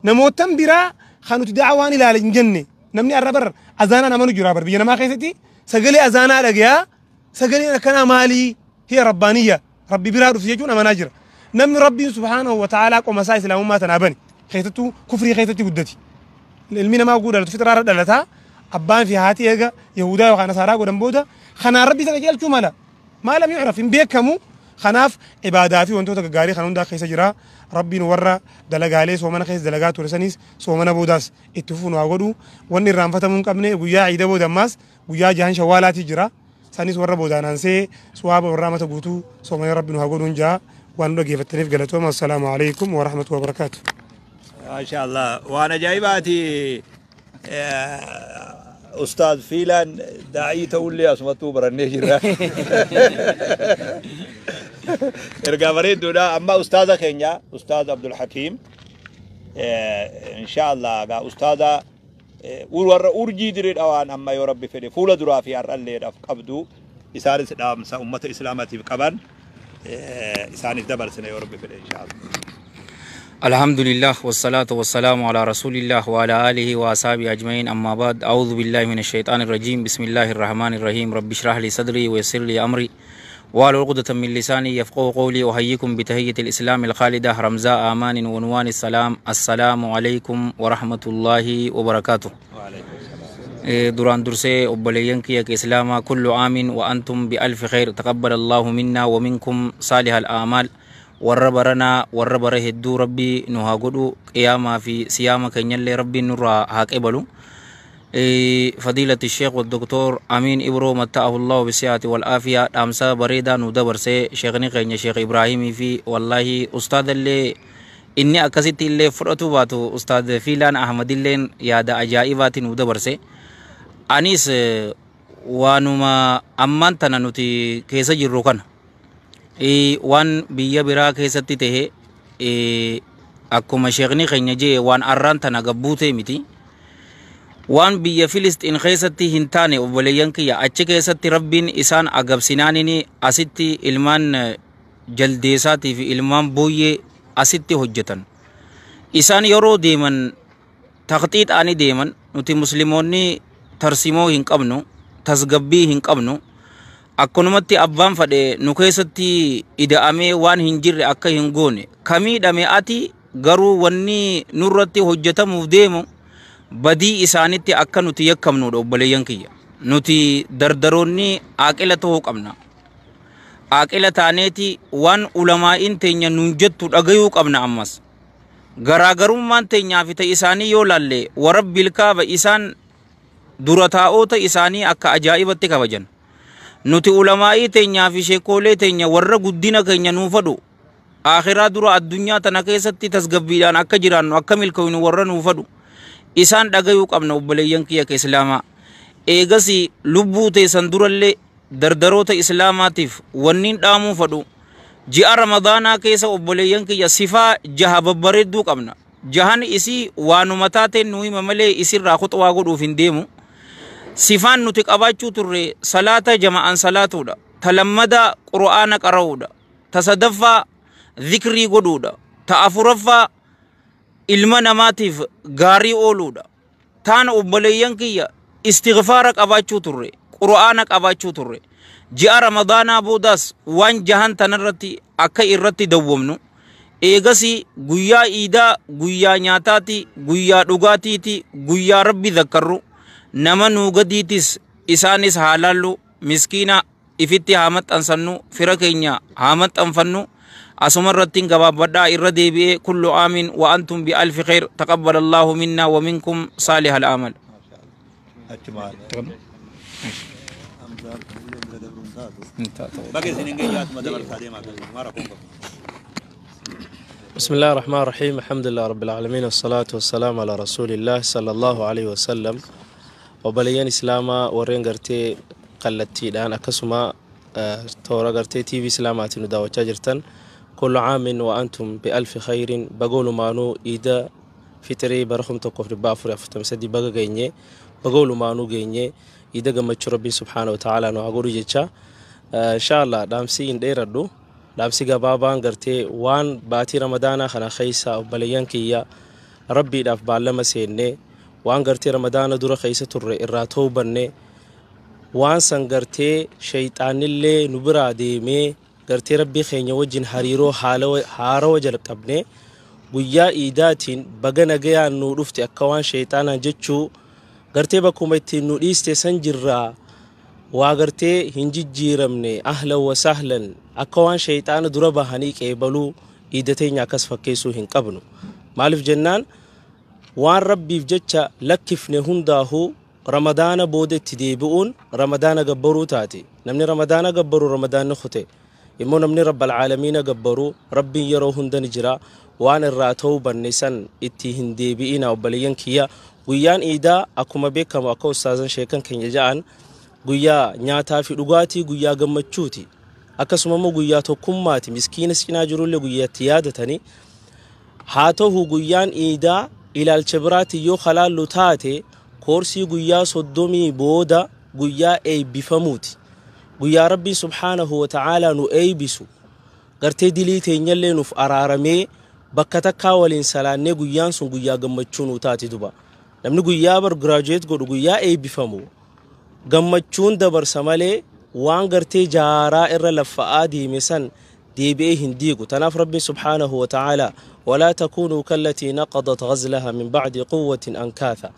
Namootan biraa kan nuti da'awaan ilaala hin jenne namni arra bar azaanaan amanu jira bar biyya namaa keessatti sagalee azaanaa dhagayaa sagaleen akkanaa maalii hiya rabbaaniyya rabbi biraa dhufti jechuun amanaa jira. Namni rabbiin subhaanahu wa ta'aalaa qoma isaa islaamummaa tanaa bane keessattuu kufrii keessatti guddati. Ilmi namaa oguu dhalatu fixiraarra dhalataa abbaan fi haati eega Yahudaa yookaan Nasaaraa godhan booda kanaan rabbi isa qajeelchuu mala. Maalam yu'raf hin beekamu. Kanaaf ibaadaa fi wantoota gaggaarii kan hundaa keessa jira. Rabbiin warra dalagaalee soomana keessa dalagaa ture sanis soomana boodaas itti fufuun waa godhu. Wanni irraanfatamuu hin qabne guyyaa ciida booda ammaas guyyaa jahan shawwaalaatii jira. Sanis warra boodaan aansee suwaaba warra amata guutuu soomana rabbiin waa godhuun jaa. Waan nu dhaggeeffattaniif galatooma. Assalaamu alaikum wa rahmatullahi wa barakaatu. Maasha Allah. Waan ajaa'ibaati. Ustaaz Fiilaan daa'ii ta'ullee asumattuu barannee jirra. Ergaa bareedduudha. Amma ustaaza keenya Ustaaz Abdul Hakiim insha Allah gaa ustaaza warra urjii diree dhawaan amma yoo rabbi fedhe fuula duraa fi har'alleedhaaf qabdu isaanis dhaamsa ummata islaamaatiif qaban isaaniif dabarsina yoo rabbi fedhe insha Allah. الحمد لله والصلاة والسلام على رسول الله وعلى آله وأصحابه أجمعين، أما بعد، أعوذ بالله من الشيطان الرجيم، بسم الله الرحمن الرحيم، رب اشرح لي صدري ويسر لي أمري واحلل عقدة من لساني يفقهوا قولي. أحييكم بتحية الإسلام الخالدة رمزاء أمان ونوان السلام، السلام عليكم ورحمة الله وبركاته. وعليكم السلام. Duraan dursee obboleeyyan kiyya islaamaa، كل عام وأنتم بألف خير، تقبل الله منا ومنكم صالح الأعمال. Warra baranaa warra bara hedduu rabbii nu haa godhu, qiyaamaa fi siyaama keenyallee rabbiin nurraa haa qebalu. فضيلة الشيخ والدكتور أمين إبرو متعه الله بالصحة والعافية dhaamsa bareedaa nu dabarsee sheekni keenya Sheekh Ibraahimii fi wallaahi ustaad illee inni akkasitti illee fudhatu baatu ustaad Fiilaan Ahmad illeen yaada ajaa'ibaati nu dabarse. Anis waanuma ammaan tana nuti keessa jirru kana waan biyya biraa keessatti tahe akkuma sheekni keenya jee waan arraan tana gabbuutee miti. Waan biyya Filistiin keessatti hin taane obboleeyyan kiyya achi keessatti rabbiin isaan agabsinaanini asitti ilmaan jaldeessaatii fi ilmaan booyyee asitti hojjetan. Isaan yeroo deeman taqxiixaanii deeman, nuti musliimoonni Tarsimoo hin qabnu, tasgabbii hin qabnu. Akkanumatti abbaan fadhe nu keessatti ida'amee waan hin jirre akka hin goone. Kamiidhame ati garuu wanni nurratti hojjetamuuf deemu badii isaanitti akka nuti yakkamnudha obboleeyyan kiyya. Nuti dardaroonni aqila ta'uu qabna. Aqila taaneeti waan ulamaa'iin teenya nuun jettu dhagayuu qabna ammas. Garaagarummaan teenyaa fi ta'e isaanii yoo laalle warabbil kaaba isaan dura taa'oota isaanii akka ajaa'ibatti kabajan. Nuti ulamaa'ii teenyaa fi sheekoolee teenya warra guddina keenya nuu fadhu akhiraa dura addunyaa tana keessatti tasgabbiidhaan akka jiraannu akka milkoofnu warra nuu fadhu isaan dhagayuu qabna obboleeyyan kiyya ka islaamaa. Eegas lubbuu teessan durallee dardaroota islaamaatiif wanniin dhaamuu fadhu ji'a ramadaanaa keessa obboleeyyan kiyya sifaa jaha babbareedduu qabna. Jahan isii waanuma taateen nu hima malee isirraa khuxwaa godhuuf hin deemu. Sifaan nuti qabaachuu turre salaata jama'an salaatuudha. Ta lammada qur'aana qara'uudha. Ta sadaffaa dhikrii godhuudha. Ta afuraffaa ilma namaatiif gaarii ooluudha. Taan obboleeyyan kiyya istighfaara qabaachuu turre, qur'aana qabaachuu turre. Ji'a ramadaanaa boodaas waan jahan tanarratti akka irratti dawwamnu. Eegasi guyyaa iidaa, guyyaa nyaataati, guyyaa dhugaatiiti, guyyaa rabbi zakkarru. Nama nuu gadiitis isaanis haa laallu, miskiina ifitti haa maxxansannu, fira keenya haa maxxanfannu. Asuma irratti gabaabbadhaa irra deebi'ee kullu aamin wa antum bi alfi khair taqabbal Allahu minna wa minkum saalih al amal. بسم الله الرحمن الرحيم الحمد لله رب العالمين والصلاة والسلام على رسول الله صلى الله عليه وسلم. Obboleeyyan islaamaa warreen gartee kallattiidhaan akkasuma toora gartee TV islaamaatiin nu daawwachaa jirtan, kullu caamin wa antum bialfi khayrin, bagoolumaanuu iida fixrii bara 1443 baga geenye, bagoolumaanuu geenye, iida gammachuu rabbiin subhaana wa ta'aalaa nu haa godhu jecha. Insha Allah dhaamsi hin dheeradhu, dhaamsi gabaabaan gartee waan baatii ramadaanaa kana keessa obboleeyyan kiyya rabbiidhaaf baallama seennee waan gartee ramadaana dura keessa turre irraa toobanne, waan san gartee shayxaanillee nu biraa deemee gartee rabbii keenya wajjin hariiroo haarawa jalqabne, guyyaa iidaatiin baga nagayaan nu dhufte akka waan shayxaanaan jechuu gartee bakkuma ittiin nu dhiiste san jirraa waa gartee hin jijjiiramne, ahlan wa sahlan akka waan shayxaana dura bahanii qeebaluu iida teenya akkas fakkeessuu hin qabnu. Maaliif jennaan waan rabbiif jecha lakkifne hundaahuu ramadaana booda itti deebi'uun ramadaana gabbaruu taate. Namni ramadaana gabbaruu ramadaanni kute, immoo namni rabbal caalamiina gabbaruu rabbiin yeroo hunda ni jira. Waan irraa ta'uu banne san itti hin deebi'ina obboleeyyan kiyya. Guyyaan iidaa akkuma beekamu akka ustaazan sheekan keenya ja'an guyyaa nyaataa fi dhugaatii, guyyaa gammachuuti, akkasuma immoo guyyaa tokkummaati. Miskiina cinaa jirullee guyyaatti yaadatanii haa ta'u. Guyyaan iidaa ilaalcha biraatti yoo halaallu taate koorsii guyyaa 30 booda guyyaa eebbifamuuti, guyyaa rabbiin subhaanahu wa ta'aalaa nu eebbisu, gartee dilii teenyallee nuuf araaramee bakka takkaa waliin salaannee guyyaan sun guyyaa gammachuu nu taati. Duba namni guyyaa bar giraajuweet godhu guyyaa eebbifamu gammachuun dabarsa malee waan gartee jaaraa irra laffa'aa deeme san deebi'ee hin diigu. Tanaaf rabbiin subhaanahu wa ta'aalaa walaa takuunuu kallatii naqadat ghazlaha min bacdi quwwatin ankaatha,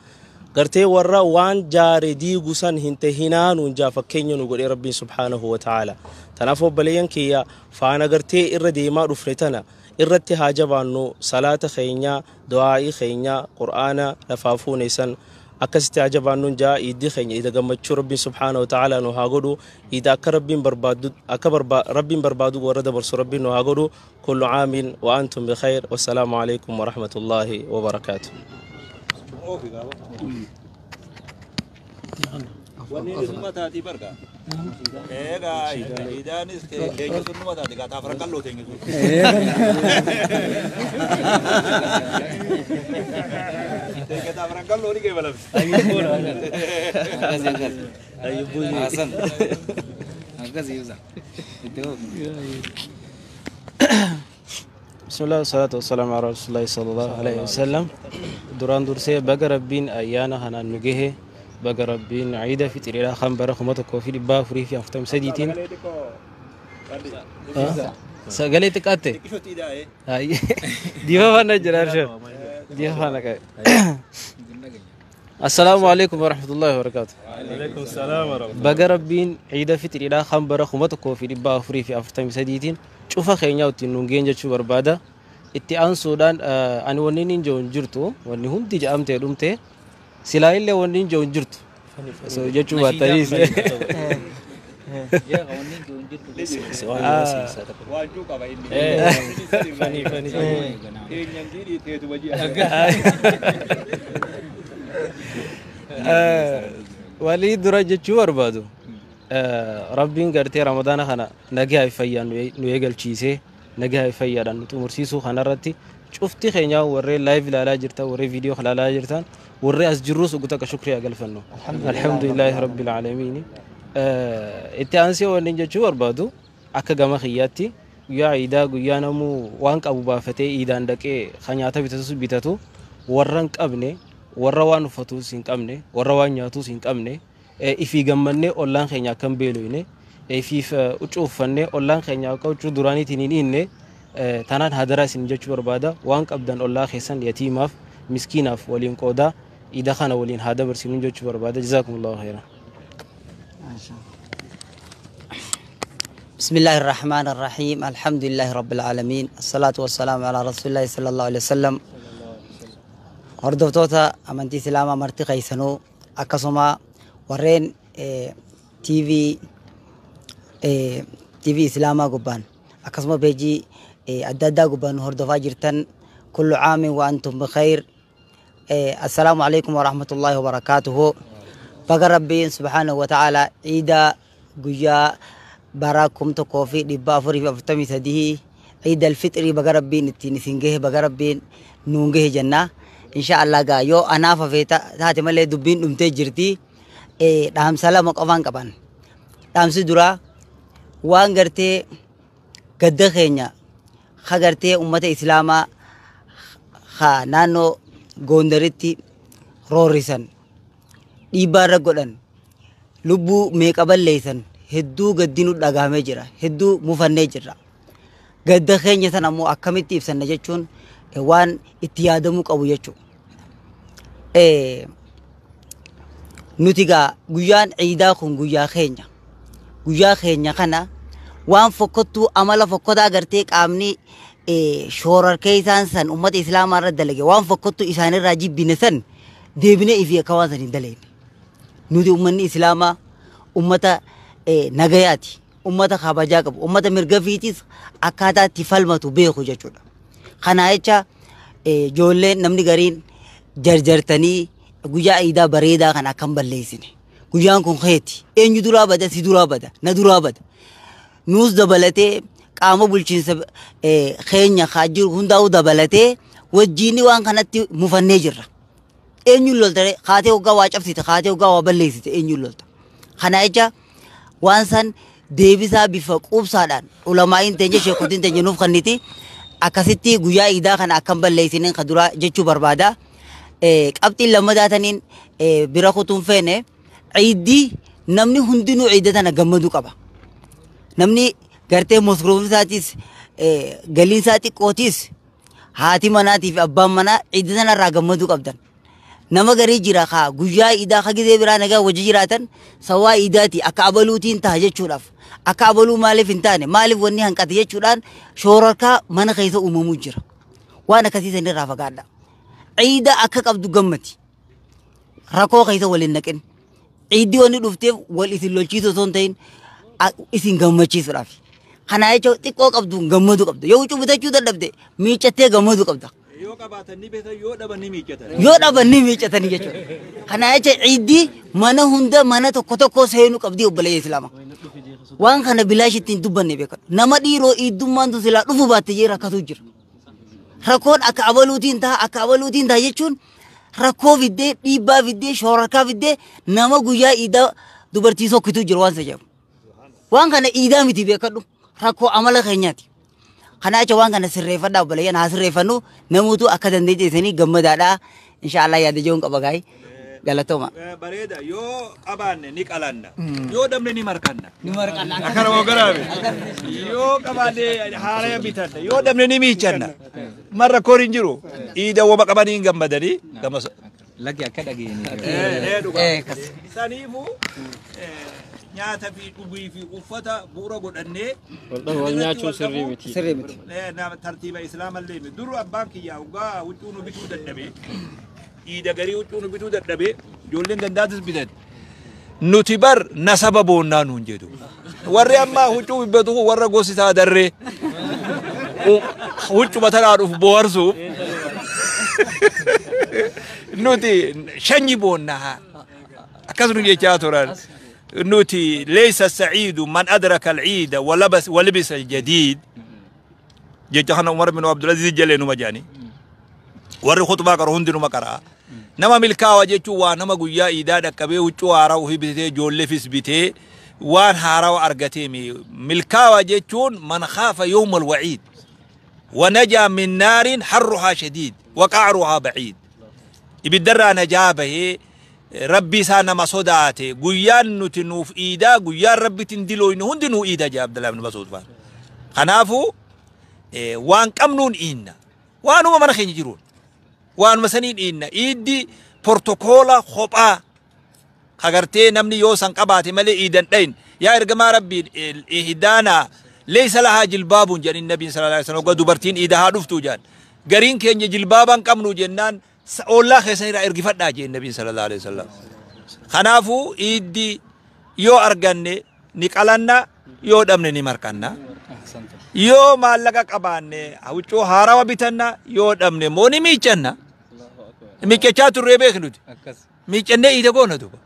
gartee warra waan jaare diigu san hin tahinaa nuun jaa, fakkeenya nu godhee rabbiin subhaanahu wa ta'aalaa. Tanaaf obboleeyyan kiyya faana gartee irra deemaa dhufne tana irratti haa jabaannu, salaata keenya, du'aa'ii keenya, qur'aana lafaa fuune san akkasitti haa jabaannuun jaa. Iiddi keenya iida gammachuu rabbiin subhaana wa ta'aalaa nu haa godhu, iida akka rabbiin barbaadu, akka rabbiin barbaadu warra dabarsu rabbiin nu haa godhu. Kullu caamin wa antum bikhayr, wassalaamu alaykum wa rahmatullaahi wa barakaatuh. Wanni sunnuma taati barga. Egaa iidaanis keenya sunnuma taati gaa taafara qalloo teenya sun. Teenya taafara qalloo ni qeebalamti. Hasan. Akkasii ibsa. Itti fufi. بسم الله والصلاة والسلام على رسول الله صلى الله عليه وسلم. Duraan dursee baga rabbiin ayyaana kanaan nu gahe. Baga Rabbiin Ciida Fixiriidhaa kan bara 1443tiin sagalee xiqqaatte. Diifa faana jira Arshan. Diifa faana qabe. Assalaamu alaikum warahmatullahi wabarakatuh. Alaikum salaam wa rahmatullahi. Baga Rabbiin Ciida Fixiriidhaa kan bara 1443tiin cufa keenyaa ittiin nuun geenye jechuu barbaada. Itti aansuudhaan ani wanni inni jiru hin jirtu, wanni hundi jedhamtee dhumte, silaa illee wanni hin jiru hin jirtu. So jechuu baattaniis. Waajjuu qaba inni. Fani fani. Keenyan diidii teetu wajji. Walii dura jechuu barbaadu. Rabbiin gartee Ramadaana kana nagaa fi fayyaan nu eegalchiisee nagaa fi fayyaadhaan nu xumursiisuu kanarratti cufti keenya warreen live ilaalaa jirtan, warreen viidiyoo ilaalaa jirtan, warreen as jirrus ugu takka shukrii galfannu. Alhamdulillahi rabbil aalamiin. Itti aansee wanni jechuu barbaadu, akka gama kiyyaatti guyyaa iidaa guyyaa namuu waan qabu baafatee iidaan dhaqee kan nyaata bitatus bitatu, warra hin qabne, warra waan uffatus hin qabne, warra waan nyaatus hin qabne, ifii gammannee ollaan keenya akka hin beelofne, ifiif huccuu uffannee ollaan keenya akka huccuu duraaniitiin hin hiinne, tanaan hadaraa isin jechuu barbaada. Waan qabdan ollaa keessan yatiimaaf miskiinaaf waliin qoodaa, iida kana waliin haa dabarsinu jechuu barbaada. Jazaakumullahu khairan. بسم الله الرحمن الرحيم، الحمد لله رب العالمين، الصلاة والسلام على رسول الله صلى الله عليه وسلم. Hordoftoota amantii Islaamaa marti keessanuu, akkasuma warreen TV Islaamaa gubbaan akkasuma peejii adda addaa gubbaan hordofaa jirtan, كل عام وأنتم بخير. السلام عليكم ورحمة الله وبركاته. Baga Rabbiin سبحانه وتعالى ciida guyyaa bara 1443 Ciida Alfixrii baga Rabbiin ittiin isin gahe, baga Rabbiin nuun gahe jenna. Insha Allah gaa yoo anaaf hafee taate malee dubbiin dhumtee jirti. Dhaamsa lama qofaan qaban. Dhaamsi duraa waan gartee gadda keenya ha gartee ummata Islaamaa ha naannoo Gondaritti roorrisan, dhiibbaa irra godhan, lubbuu meeqa balleessan, hedduu gaddi nu dhagahamee jira, hedduu mufannee jirra. Gadda keenya sana ammoo akkamitti ibsanna jechuun waan itti yaadamuu qabu jechuudha. Nuti gaa guyyaan ciidaa kun guyyaa keenya. Guyyaa keenya kana waan fokkottuu, amala fokkotaa gartee qaamni shoorarkee isaan san ummata Islaamaa irra dalage, waan fokkottuu isaanirraa jibbine san deebinee ifii akka waan san hin dalagne. Nuti ummanni Islaamaa ummata nagayaati. Ummata kabajaa qabu. Ummata mirga fiitis akkaataa itti falmatu beeku jechuudha. Kana jecha ijoolleen namni gariin jarjartanii guyyaa iidaa bareedaa kana akkam balleessine. Guyyaan kun keeti. Eenyu duraa bada? Si duraa bada. Na duraa bada. Nuus dabalatee qaama bulchiinsa keenya haa jiru hundaa'uu dabalatee wajjiinni waan kanatti mufannee jirra. Eenyuun lolta? Kaatee hoggaa waa cabsite, kaatee hoggaa waa balleessite, eenyuun lolta? Kana jecha waan san deebisaa bifa quubsaadhaan ulamaa'iin teenya, sheekotiin teenya nuuf kenniti. Akkasitti guyyaa iidaa kana akkam balleessineen ka duraa jechuu barbaada. Qabxiin lammataa taniin bira kutuun feene, ciiddii namni hundinuu ciidda tana gammaduu qaba. Namni gartee masruufni isaatis galiin isaa xiqqootis, haati manaatii fi abbaan manaa ciidda tanarraa gammaduu qabdan. Nama garii jira kaa guyyaa iidaa ka gizee biraa nagaa wajji jiraatan sawaa iidaati akka abaluutiin ta'a jechuudhaaf, akka abaluu maaliif hin taane, maaliif wanni hanqate jechuudhaan shoorarkaa mana keessa uumamuu jira. Waan akkasii sanirraa fagaadha. Ciida akka qabdu gammati. Rakkoo keessa waliin naqin. Ciiddi wanni dhufteef wal isin lolchiisu osoo hin ta'in isin gammachiisuudhaaf. Kana jechuun xiqqoo qabdu gammaduu qabda. Yoo huccuu bitachuu dadhabde miiccattee gammaduu qabda. Yoo qabaatan ni bitan, yoo dhaban ni miiccatan. Yoo dhaban ni miiccatanii jechuudha. Kana jecha ciiddi mana hunda mana tokko tokko seenuu qabdi, obboleeyya Islaamaa. Waan kana bilaash ittiin dubbanne beekadhu. Nama dhiiroo iiddummaan tun silaa dhufu baatte jee rakkatu jira. Rakkoon akka abaluutiin ta'a, akka abaluutiin ta'a jechuun rakkoo fiddee, dhiibbaa fiddee, shoorarkaa fiddee, nama guyyaa iidaa dubartii sokkitu jira waan isa jedhamu. Waan kana iidaa miti beekadhu. Rakkoo amala keenyaati. Kana jecha waan kana sirreeffadhaa, obboleeyyan, haa sirreeffannu, namoota akka dandeettii isanii gammadaadhaa. Inshaallah yaada ijoon qaba gaa'ii. Galatooma. Bareeda, yoo qabaanne ni qalanna, yoo dhabne ni markanna. Ni marqanna. Akkana moo garaame? Yoo qabaanne haaraya bitanna, yoo dhabne ni miichanna. Marra koor hin jiru. Iida wama qabanii hin gammadanii. Gama Lagi akka dhageenye. Saniifuu nyaata fi dhugii fi uffata bu'uura godhannee Wal nyaachuun sirrii miti. Sirrii miti. Nama tartiiba islaamallee miti. Dur abbaan kiyyaa hoggaa huccuu nu bituu dadhabee, iida garii huccuu nu bituu dadhabee, ijoolleen gandaatis bitan. Nuti bar nasaba boonnaa nuun jedhu. Warri ammaa huccuu bibbatu kun warra gosi isaa darree huccuma tanaa dhufu boharsuuf, nuti shanyi boonnaa akkasuma jechaa turan. Nuti ليس السعيد من أدرك العيد ولبس ولبس الجديد jecha kana Umar bin Abdulaziz jalee numa jaani. Warri khutbaa qaru hundi numa qaraa. Nama milkaawa jechuun waa nama guyyaa iidaa dhaqqabee huccuu haaraa ofii bitee, ijoolleefis bitee, waan haaraa argatee. Milkaawa jechuun من خاف يوم الوعيد ونجا من نار حرها شديد وقعرها بعيد. Ibiddarraa najaa bahee rabbi isaa nama sodaate, guyyaan nuti nuuf iidaa, guyyaan rabbitiin dilooynu hundi nuu iidaa jee Abdullah ibn Mas'ud faan. Kanaafuu waan qabnuun iinna, waanuma mana keenya jiruun, waanuma saniin iinna. Iiddi portokoola kophaa kagartee namni yoo san qabaate malee iidan dhayin. Yaa ergamaa rabbiin, إحدانا ليس لها جلباب jedhin nabiin صلى الله عليه وسلم. Hoggaa dubartiin iida haa dhuftu jedhan, gariin keenya jilbaaban qabnu jennaan, ollaa keessan irraa ergifadhaa jeen nabiin صلى الله عليه وسلم. Kanaafuu iiddi yoo arganne ni qalanna, yoo dhabne ni marqanna. Yoo maallaqa qabaanne huccuu haarawa bitanna, yoo dhabne immoo ni miiccanna. Miiccachaa turree beeknuti. Miiccannee iida goona duuba.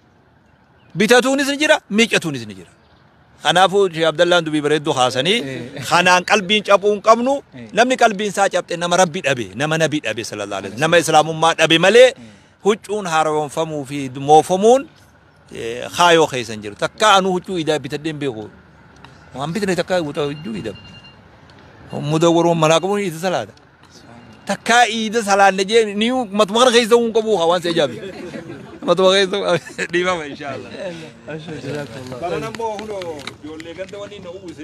Bitatuunis ni jira, miiccatuunis ni jira. Kanaafuu Sheekh Abdallaan dubbii bareedduu haasanii, kanaan qalbiin cabuu hin qabnu. Namni qalbiin isaa cabxe nama rabbi dhabe, nama nabi dhabe صلى الله عليه, nama islaamummaa dhabe malee huccuun haaromfamuu fi moofamuun kaayoo keessa hin jiru. Takka anuu huccuu idaa bitadhee hin beeku. Waan bitne takka huccuu idaa. Mudawwaroon manaa qabuun iida salaata. Takka iida salaanne jee ni matuma kana keessa hin qabu waan si ajaa'ibu. Matuma keessa dhiifama inshaallah. Baran ammoo hunoo ijoollee ganda waliin na uwwise.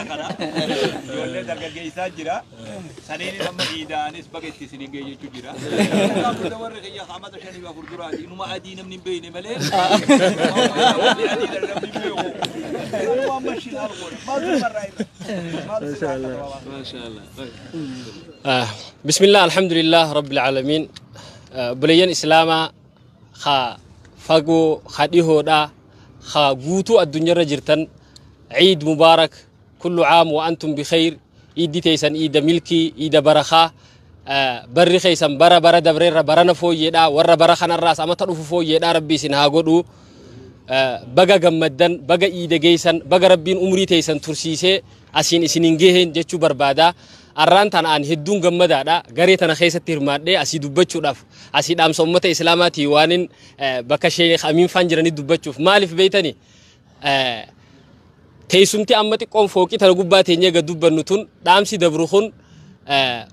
Kana ijoollee dargaggeessaa jira. Saniin amma iidaanis baga itti isin ga'e jechuu jira. Warri kiyya hamata 5 4 duraati inuma adii namni hin beekne malee. Adii namni hin beeku. Amma shinaal godha. Maaltu marraa irra? Maaltu sirraa? بسم الله، الحمد لله رب العالمين. Buleeyyan islaamaa ka fagoo, ka dhihoodha, ka guutuu addunyaarra jirtan, عيد مبارك، كل عام وأنتم بخير. Iiddi teessan iida milkii, iida barakaa, barri keessan bara bara dabreerra barana fooyyeedha, warra bara kanarraas amata dhufu fooyyeedha rabbi isin haa godhu. Baga gammaddan, baga iida geessan, baga rabbiin umrii teessan tursiisee asiin isinin gaheen jechuu barbaada. Arraan tana an hedduun gammadaadha. Garee tana keessatti hirmaadhee asii dubbachuudhaaf, asii dhaamsa ummata islaamaatii waanin bakka Sheekh Amiin faan jiranii dubbachuuf. Maaliif beeytani? Teessumti amma xiqqoon fooqii tana gubbaa teenyee gad dubbannu tun, dhaamsi dabru kun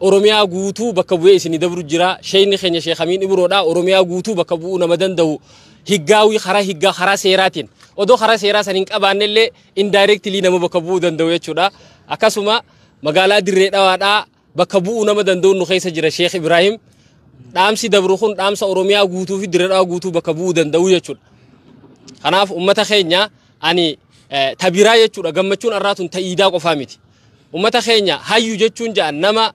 Oromiyaa guutuu bakka bu'ee isinii dabru jira. Sheekni keenya Sheekh Amiin Ibroodha. Oromiyaa guutuu bakka bu'uu nama danda'u, higgaawii karaa higgaa, karaa seeraatiin, odoo karaa seeraa san hin qabaanne illee indirectly nama bakka bu'uu danda'u jechuudha. Akkasuma magaalaa Dirree Dhawaadhaa bakka bu'uu nama danda'u nu keessa jira, Sheekh Ibrahim. Dhaamsi dabru kun dhaamsa Oromiyaa guutuu fi Dirree Dhawaa guutuu bakka bu'uu danda'u jechuudha. Kanaaf ummata keenya ani tabiraa jechuudha, gammachuun irraa tun ta'iidaa qofaa miti. Ummata keenya hayyu jechuun ja'an nama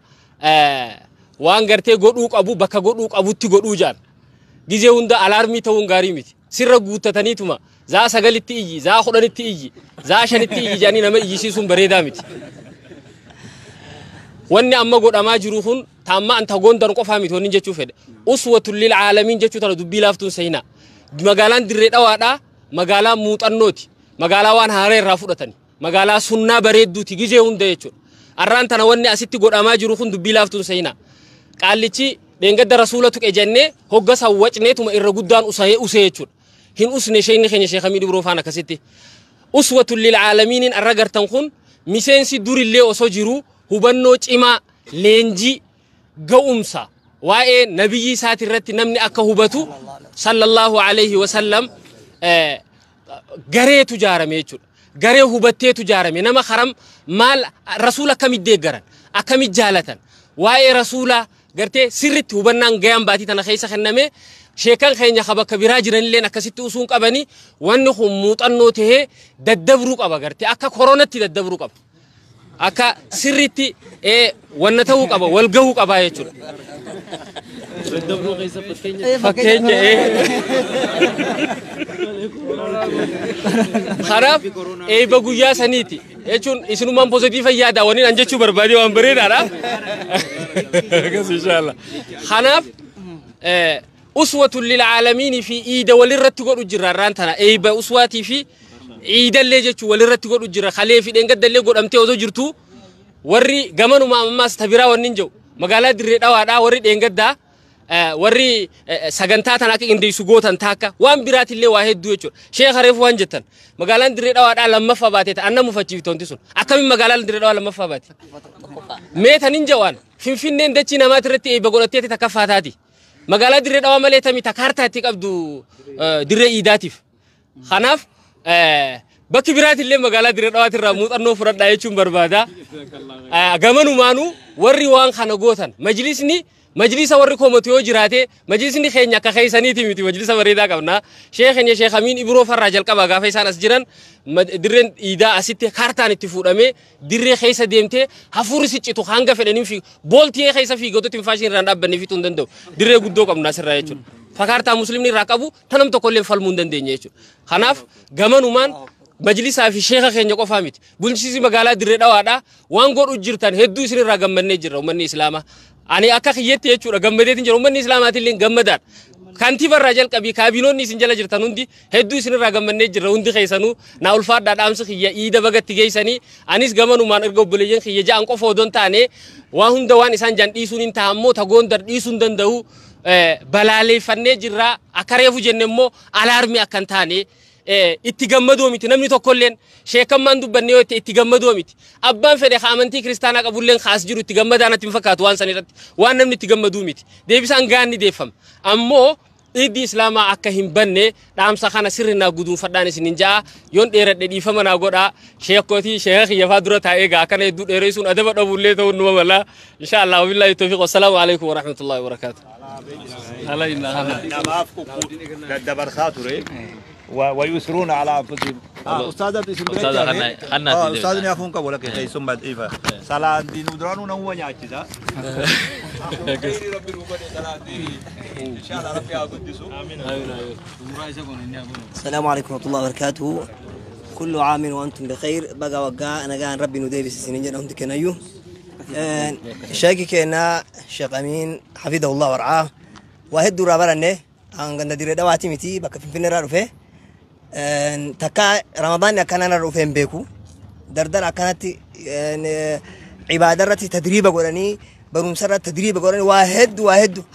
waan gartee godhuu qabu bakka godhuu qabutti godhuu ja'an. Gizee hunda alaarmii ta'uun gaarii miti. Sirra guuttataniituma zaa 9tti iyyi, zaa 10tti iyyi, zaa 5tti iyyi jedhanii nama iyyisiisuun bareedaa miti. Wanni amma godhamaa jiru kun taamma anta gondar qofaa miti wanni jechuu fedhe. أسوة للعالمين jechuu tana dubbii laaftuun seenaa. Magaalaan Dirree Dhawaadhaa magaalaa muuxannooti. Magaalaa waan haaraa irraa fudhatani. Magaalaa sunnaa bareedduuti gizee hunda jechuudha. Arraan tana wanni asitti godhamaa jiru kun dubbii laaftuun seenaa. Qaallichi dheengadda rasuula tuqe jennee hogga wacneetuma irra guddaan usahee usee jechuudha. Hin usne sheekni keenya Sheekh Amiin Ibroo faan akkasitti. أسوة للعالمين arra gartan kun miseensi durillee osoo jiru hubannoo cimaa, leenjii, ga'umsa. Waa'ee nabiyyi isaati irratti namni akka hubatu sallallahu alaihi wasallam gareetu jaarame jechuudha. Garee hubatteetu jaarame nama haram maal rasuula akkamit deeggaran akkamit jaalatan waa'ee rasuulaa gartee sirritti hubannaan gayaan baatii tana keessa kenname sheekan keenya ka bakka biraa jiranilleen akkasitti usuun qabanii wanni kun muuxannoo tahee daddabruu qaba gartee akka koronatti daddabruu qaba. Akka sirritti wanna ta'uu qaba wal gahuu qaba jechuudha. Daddabruu keessa fakkeenya. Fakkeenya. Kanaaf eebba guyyaa saniiti jechuun isinumaan pozitiifa yaada waniin an jechuu barbaadee waan bareedaadha. Akkas inshallah. Kanaaf uswatun lil aalamiin fi iida walirratti godhu jirra irraan tana eebba uswaatii fi iidallee jechuun walirratti godhu jira kalee fi dheengaddallee godhamtee osoo jirtu warri gamanuma ammaas tabiraa wanni hin jiru magaalaa dirree dhawaadhaa warri dheengaddaa warri sagantaa tana akka qindeessu gootan taakka waan biraatillee waa hedduu jechuudha. Sheekha reefu waan jettan magaalaan dirree dhawaadhaa lammaffaa baatee ta'an nama mufachiifte wanti sun akkamiin magaalaan dirree dhawaa lammaffaa baate? Mee tan hin jawaan finfinneen dachii namaati irratti eebba godhattee takkaffaa taati. Magaalaa dirree dhawaa malee tamii takkaartaa itti qabdu dirree iidaatiif. Kanaaf bakki biraatillee magaalaa dirree dhawaatirraa muuxannoo fudhadhaa jechuun barbaada. Gamanumaanuu warri waan kana gootan majlisni majlisa warri komatu yoo jiraate majlisni keenya akka keessaniiti miti majlisa bareedaa qabna. Sheekhenya Sheekh Amiin Ibroo farraa jalqabaa gaafa isaan as jiran dirreen iidaa asitti kaartaan itti fuudhamee dirree keessa deemtee hafuurri siccitu hanga fedhaniin fi booltiyee keessa fiigatootti hin faashin irraan dhaabbannee fixuu hin danda'u. Dirree guddoo qabna asirraa jechuudha. Fakaartaa muslimni irraa qabu tanam tokkollee falmuu hin dandeenye jechuudha. Kanaaf gamanumaan majlisaa fi sheekha keenya qofaa miti. Bulchiinsi magaalaa dirree dhawaadhaa waan godhu jirtan hedduu isinirraa gammannee jirra uummanni Islaamaa. Ani akka kiyyetti jechuudha gammadeetiin jira uummanni Islaamaatillee gammadaadha. Kantiibarraa jalqabii kaabinoonni isin jala jirtan hundi hedduu isinirraa gammannee jirra hundi keessanuu naa ulfaadhaa dhaamsi kiyya iida bagatti geessanii anis gamanumaan erga obboleeyyan kiyya ja'an qofa odoo hin taane waan hunda waan isaan jaan dhiisuun hin ta'a ammoo tagoon dhiisuu hin danda'u balaaleeffannee jirra akka reefu jenne immoo alaarmii akka hin taane itti gammadoo miti namni tokkolleen sheekammaan dubbanne yoo itti gammadoo miti abbaan fedhe ka amantii kiristaanaa qabulleen kaas jiru itti gammadaa natti hin fakkaatu waan san irratti waan namni itti gammaduu miti deebisaan gaanni deeffama ammoo iiddi islaamaa akka hin banne dhaamsa kana sirri naa guduunfadhaan isinin ja'a yoon dheeradhe dhiifama naa godhaa sheekootii sheeka kiyyafaa dura taa'ee gaa akkana hedduu dheeressuun adaba dhabullee ta'uun numa mala insha Allah wabillahi tawfiiq wassalaamu alaikum warahmatullahi wabarakaatu. Namaaf daddabarsaa ture. ويسرون على انفسهم. استاذ استاذ يافون قبل لك ثم ايفا سلام دين ودرانو نو نياچيسا ان شاء الله ربي اقدسو امين امين. السلام عليكم ورحمه الله وبركاته. كل عام وانتم بخير. بقى وقع انا قاعد ربي نديبس سنين جنهم كنايو شاكي كنا شيخ امين حفظه الله ورعاه واحد دورا an ganda dirree dhawaati miti bakka Finfinnee irraa dhufe takka Ramadaanni akkana irra dhufe hin beeku dardara akkanatti cibaada irratti tadriiba godhanii barumsa irratti tadriiba godhanii waa hedduu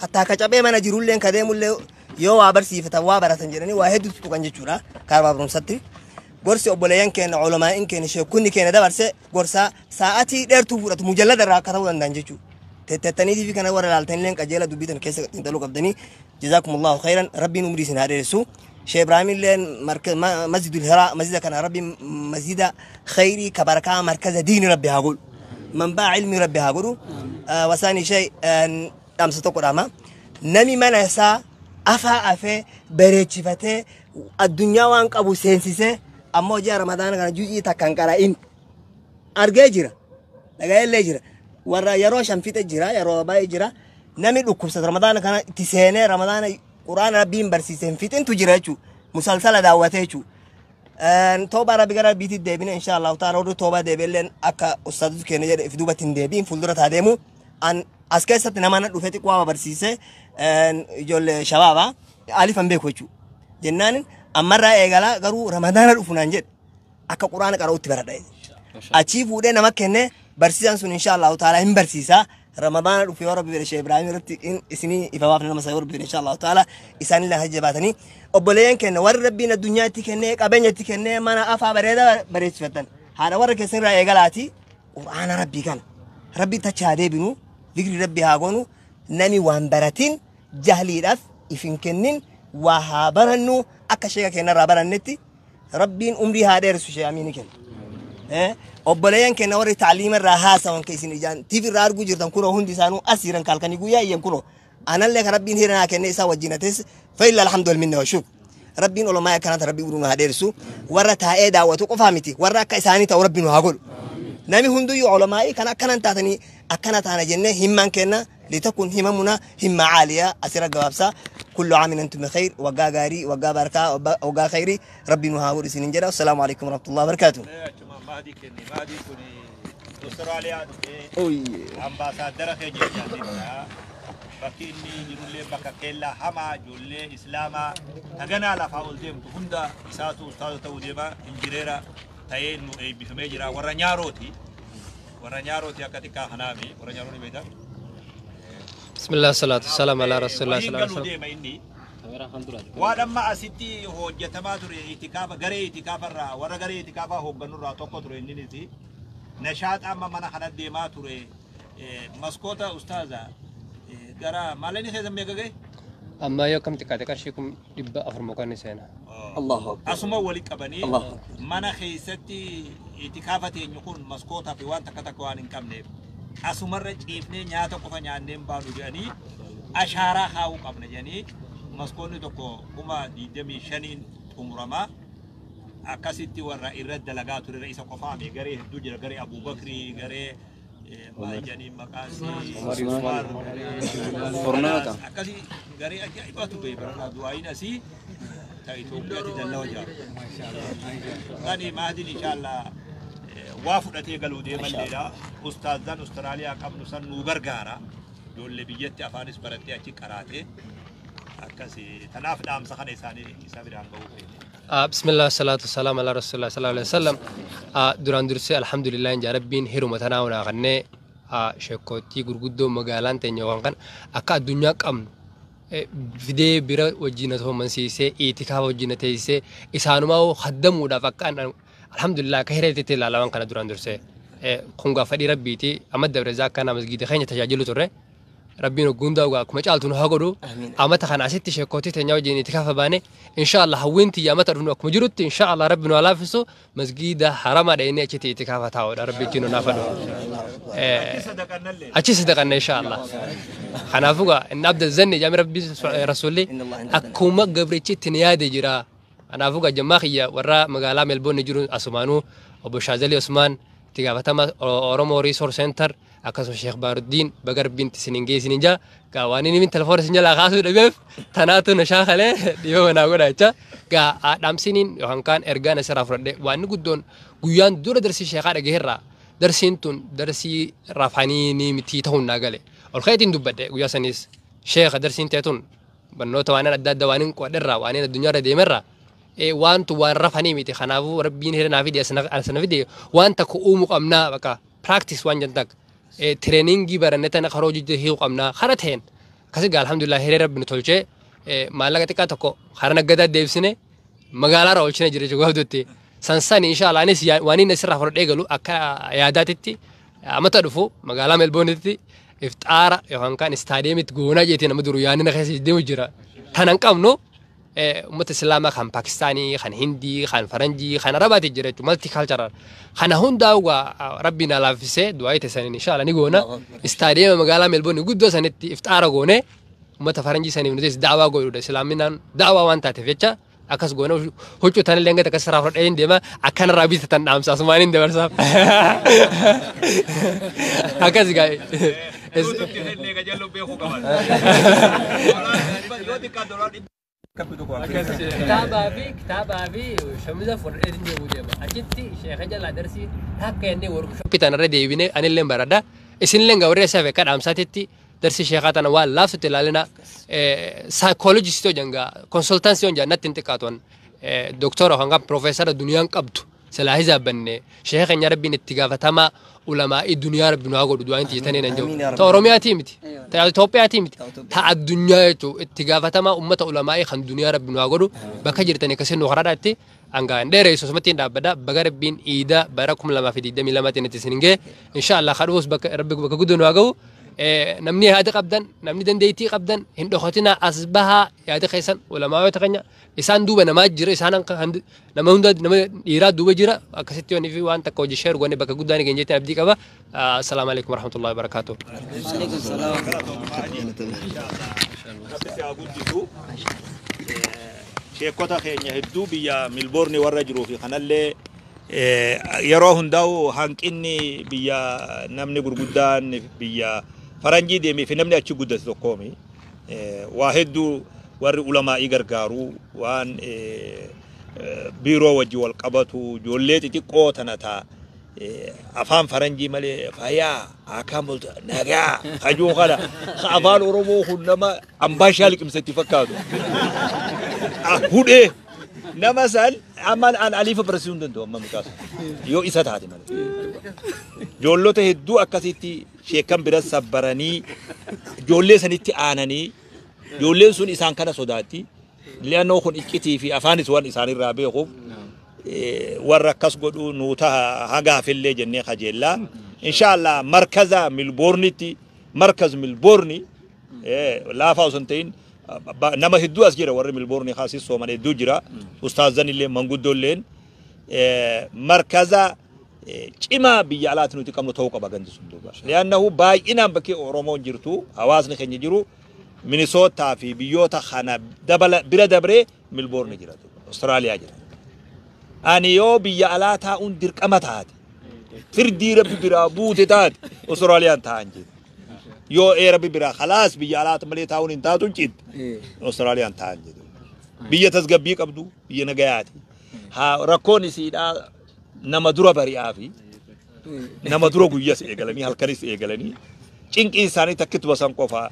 hattaa akka cabee mana jirullee ka deemullee yoo waa barsiifatan waa baratan jedhanii waa hedduu tuqan jechuudha karaa barumsatti. Gorsi obboleeyyan keenya culamaa'in keenya sheekunni keenya dabarse gorsa sa'aatii dheertuu fudhatu mujallada irraa akka ta'uu danda'an jechuudha. Tettaniitii fi kana warra laaltanillee qajeela dubbii tan keessa xiinxaluu qabdanii جزاكم الله خيرا ربي نمري سن هذا السو شيخ ابراهيم لين مركز مسجد الهراء مسجد كان ربي مسجد خيري كبركه مركز دين ربي هقول منبع علمي ربي هقول وثاني شيء امس تقرا نمي من اسا افا افه بريچفته الدنيا وان قبو سنسيسه اما جاء رمضان كان جزء تكن قرائن ارجع جرا دغايل جرا ورا يرو شنفيت جرا يرو باي جرا نمي dhukkubsata ramadaana kana itti seenee ramadaana quraana rabbiin barsiiseen fixintu jira jechuudha musalsala daawwatee jechuudha. Toobaa rabbi gara rabbiitti deebine insha Allahu ta'ala warri toobaa deebi'elleen akka ustaazitu keenya jedhe if duubatti hin deebiin fuuldura taa deemu. As keessatti nama na dhufe xiqqoo waa barsiise ijoollee shabaabaa alifan beeku jechuudha. Jennaan ammarraa eegalaa garuu ramadaana dhufu naan jedhe akka quraana qara'utti baradha. Achii fuudhee nama kenne barsiisaan sun insha Allahu ta'ala hin barsiisaa. رمضان وفي ربي بن شيخ ابراهيم رتي ان اسني افواف لما سيور ان شاء الله تعالى اسان الله هجباتني obboleen keenya warri rabbiin addunyaatti kennee qabeenyatti kennee mana afaa bareedaa bareechifatan haadha warra keessan irraa eegalaati qur'aana rabbii kana rabbii tachaa deebinu zikri rabbii haa goonu Nami waan baratin jahliidhaaf ifin kennin, waa haa barannu akka sheeka keenyarraa barannetti. Rabbiin umrii haa dheeressu shee Amiini kenna. Obboleeyyan keenya warri taaliima irraa haasawan keessin ijaan tiif irraa arguu jirtan kunoo hundi isaanuu as jiran, kaalkanii guyyaa iyyan kunoo anallee kan Rabbiin hira naa kenne isaa wajjin atees fa'illa alhamdu wal minna wa shukr. Rabbiin olomaa akkanaa Rabbi uruu nu haa dheeressu. Warra taa'ee daawwatu qofaa miti, warra akka isaanii ta'u Rabbi nu haa godhu. Nami hunduyyuu olomaa'ii kan akkanan taatanii akkana taana jennee himmaan kenna litakun himamuna himma caaliyaa. Asirra gabaabsaa, kullu caamin antum bikhayr, waggaa gaarii, waggaa barakaa, waggaa khayrii Rabbi nu haa godhu isinin jedha. Assalaamu alaikum warahmatullahi wabarakaatuh. Maadii kenne, maadii kun Austraaliyaa dhufee ambaasaaddara keenya jechaa, bakki inni jirullee bakka keellaa hamaa ijoollee islaamaa taganaa lafaa ol deemtu hunda isaatu ustaaza ta'uu deema, injineera ta'ee nu eebbifamee jira. Warra nyaarooti, warra nyaarooti, akka xiqqaa kanaami warra nyaaroo ni beektan. بسم الله الصلاة والسلام على رسول الله Waliin صلى الله عليه galuu وسلم. Deema inni waan amma asitti hojjetamaa ture itikaafa, garee itikaafarraa, warra garee itikaafaa hoogganurraa tokko ture. Inninis nashaaxa amma mana kana deemaa ture. Maskoota ustaaza gara maalini keessa meeqa ga'e? Amma yoo kam xiqqaate qarshii 400,000 mukanni seena. Allahu akbar. Asuma wali qabanii Allahu mana keessatti itikaafa teenyu kun maskootaa fi waan takka takka waan hin qabneef asumarra ciifnee nyaata qofa nyaannee hin baanu jedhanii, ashaaraa kaa'uu qabna jedhanii, maskoonni tokko 25,000n xumuramaa. Akkasitti warra irra dalagaa ture isa qofaami, garee hedduu jira, garee Abubakrii, garee maal jedhanii maqaan isii Umar, Fornaata. Akkasii garee ajaa'ibatu ba'e baranaa, du'aayin asii ta Itoophiyaatti dallawa jira. Sani Mahdin inshallah waa fudhatee galuu deemalleedha. Ustaazan Austraaliyaa qabnu san nuu gargaara. Ijoollee biyyatti afaanis barattee achi qaraate. Akkasi tanaaf dhaamsa kana isaanii isa biraan ga'uu feene. بسم الله والصلاة والسلام على رسول الله صلى الله عليه وسلم. Duraan dursee alhamdulillah injaa Rabbiin hiruma tanaa hunaa kannee sheekootii gurguddoo magaalaan teenya waan kan akka addunyaa qabnu fidee bira wajjin toomansiisee itikaafa wajjin teessisee isaanumaa haddamuudhaaf akka alhamdulillah akka hireetti ilaalaman kana duraan dursee kun gaafadhii Rabbiiti. Amma dabre akkana masgiida keenya tajaajilu turre. Rabbiin hogguun daawgaa akkuma caaltu nu haa godhu. Amata kana asitti sheekootii teenya wajjin itikaafa baane, insha Allah hawwiin tiyya amata dhufnu akkuma jirutti insha Allah Rabbi nu haa laaffisu, masgiida haramaa dhaqnee achitti itikaafa taa'uudha. Rabbi ittiin nu naaf dhufu. Achi sadaqanna insha Allah. Kanaafuu gaa inni abda zanni jaami Rabbi rasuulli akkuma gabrichi ittiin yaade jira. Kanaafuu gaa jammaa kiyya warra magaalaa Melbourne jiru asumaanuu obbo Shaazalii Osmaan, itti gaafatama Oromoo Resource Center, akkasuma Sheekh Baaruddiin, baga Rabbiin isinin geessinin jaa. Gaa waan inni telefoona isin jalaa kaasuu dhabeef tanaatu na shaakalee dhiyoo manaa godha jecha. Gaa dhaamsiniin yookaan kaan ergaan asirraa fudhadhe waan inni guddoon guyyaan dura darsii sheekaa dhagaheerraa darsiin tun darsii rafanii ni miti ta'uun naa gale. Ol ka'iitiin dubbadhe guyyaa sanis, sheeka darsiin ta'e tun barnoota waan adda addaa waan hin qo'adherraa waan hin addunyaarra deemerraa waantu waan rafanii miti. Kanaafuu Rabbiin hira naa fide asna fide, waan takka uumuu qabnaa, bakka practice waan jentak trainingii baranne tana karoo hojii hiikuu qabnaa kara ta'een. Akkasi gaa alhamdulillah hiree Rabbi nu tolchee maallaqa xiqqaa tokko karaa naggadaa deebisne magaalaarra oolchine jira jechuudha gaafdutti. Sansani inshallah anis waan inni asirraa fudhadhee galu akka yaadaatitti amata dhufu magaalaa Melbournetti ifxaara yookaan kan istaadiyeemitti goonaa jeetii nama duru yaadni na keessa deemu jira. Tanan qabnu ummata islaamaa kan Pakistaanii, kan Hindii, kan Faranjii, kan Arabaati jira jechuudha, multicultural. Kana hundaa waa Rabbi na laaffisee du'aa itti saniin inshallah ni goona. Istaadiyeema magaalaa Melbourne guddoo sanitti ifxaara goone ummata Faranjii saniif nutis da'waa godhuudha. Islaaminaan da'waa waan taateef jecha akkas goone. Huccuu tanillee hanga takka sirraa fudhadhee hin deema, akkanarraa bitatan dhaamsa asumaan hin dabarsaaf. Akkas gaa. Nuti illee qajeeluu beekuu qaban. Yoo xiqqaa dolaan Kitaabaa fi shamiza fudhadhee hin deemu deema. Achitti sheeka jalaa darsii takka jennee workshopii tanarra deebinee anillee baradha. Isinillee gaa warri isaaf akka dhaamsaatitti darsii sheekaa tana waan laaftutti ilaalina. Saayikoolojistii hojjan gaa consultancy hojjan natti hin xiqqaatuun. Doktora yookaan piroofeesara duniyaan qabdu silaa hizaabbanne sheeka keenya Rabbiin itti gaafatamaa ulamaa'ii duniyaa Rabbi nu haa godhu du'aan itti nan jiru. Ta Oromiyaatii miti. Ta Itoophiyaatii miti. Ta addunyaa jechuun itti gaafatamaa ummata ulamaa'ii kan duniyaa Rabbi nu haa godhu. Bakka jirtanii akkasii nu karaadhaatti hangaan dheeressu osumatti hin dhaabbadha. Baga Rabbiin iida bara 2022 itti isin ga'e. Insha Allah kadhuus bakka Rabbi bakka guddoo nu haa ga'u. Namni yaada qabdan, namni dandeettii qabdan hin dhokatinaa, as bahaa. Yaada keessan ulamaa'ota keenya isaan duuba namaa jira, isaan nama hunda, nama dhiiraa duuba jira. Akkasitti yoon fi waan takka hojii share goone bakka guddaan keenya jetteen abdii qaba. Assalaamu alaikum warahmatullahi wabarakatuh. Alaikum salaam. Rabbi si haa guddisu. Sheekota keenya hedduu biyya Milboorni warra jiruu fi kanallee yeroo hundaa'u hanqinni biyya namni gurguddaan biyya faranjii deemee fi namni achi guddate tokkoomi. Waa hedduu warri ulamaa'ii gargaaru, waan biiroo wajji wal qabatu, ijoollee xixiqqoo tana taa afaan faranjii malee fayyaa akkam bultu nagaa hajuu kana afaan Oromoo kun nama ambaashaa liqimsa itti fakkaatu. Hudhee nama san amma an aliifa barsiisuu hin danda'u amma mucaa yoo isa taate malee. Ijoollota hedduu akkasitti sheekan bira sabbaranii ijoollee sanitti aananii, ijoolleen sun isaan kana sodaatti. Li'annoo kun iccitii fi afaanis waan isaanirraa beekuuf warra akkas godhu nuu taha hagaafillee jennee kajeellaa. Inshaallah markaza Milboornitti, markaz Milboorni laafaa osoo hin ta'in nama hedduu as jira, warri Milboorni kaasis sooman hedduu jira. Ustaazan illee manguddoolleen markaza cimaa biyya alaatti nuti qabnu ta'uu qaba gandi sun duuba. Li'annahu baay'inaan bakkee Oromoon jirtu, hawaasni keenya jiru Minisootaa fi biyyoota kana dabala bira dabree Milboorni jira, Austraaliyaa jira. Ani yoo biyya alaa taa'uun dirqama taate, firdii rabbi biraa buute taate, Austraaliyaan taa'an jedhe. Yoo ee rabbi biraa khalaas biyya alaata malee taa'uun hin taatu citte, Austraaliyaan taa'an jedhe. Biyya tasgabbii qabdu, biyya nagayaati. Haa rakkoon isiidhaa nama dura bari'aa fi nama dura guyyas eegalanii halkanis eegalanii cinqii isaanii takkitti basan qofaa.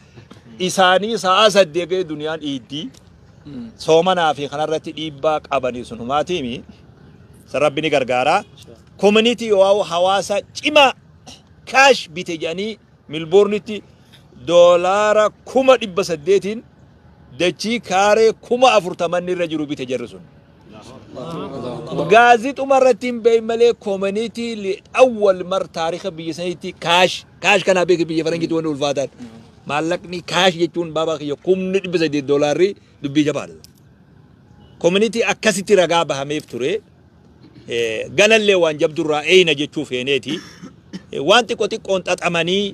Isaanii sa'a 8 ga'ee duniyaan iiddii soomanaa fi kanarratti dhiibbaa qabanii sunumaatiimi. Rabbi ni gargaara. Community yoo hawaasa cimaa cash bite jedhanii Milboornitti $800,000n dachii kaaree 40,000 irra jiru bite jarri sun. Gaazixuma irratti hin beeyin malee community awwal mar taarika biyya saniitti cash cash kanaa beeke. Biyya faranjiitti wanni ulfaataan maallaqni cash jechuun baabaa kiyya 800,000 doolaarri dubbii jabaadha. Community akkasitti ragaa bahameef ture. Ganallee waan jabdurraa eeyna jechuu feeneeti. Waan xiqqoo xiqqoon xaxamanii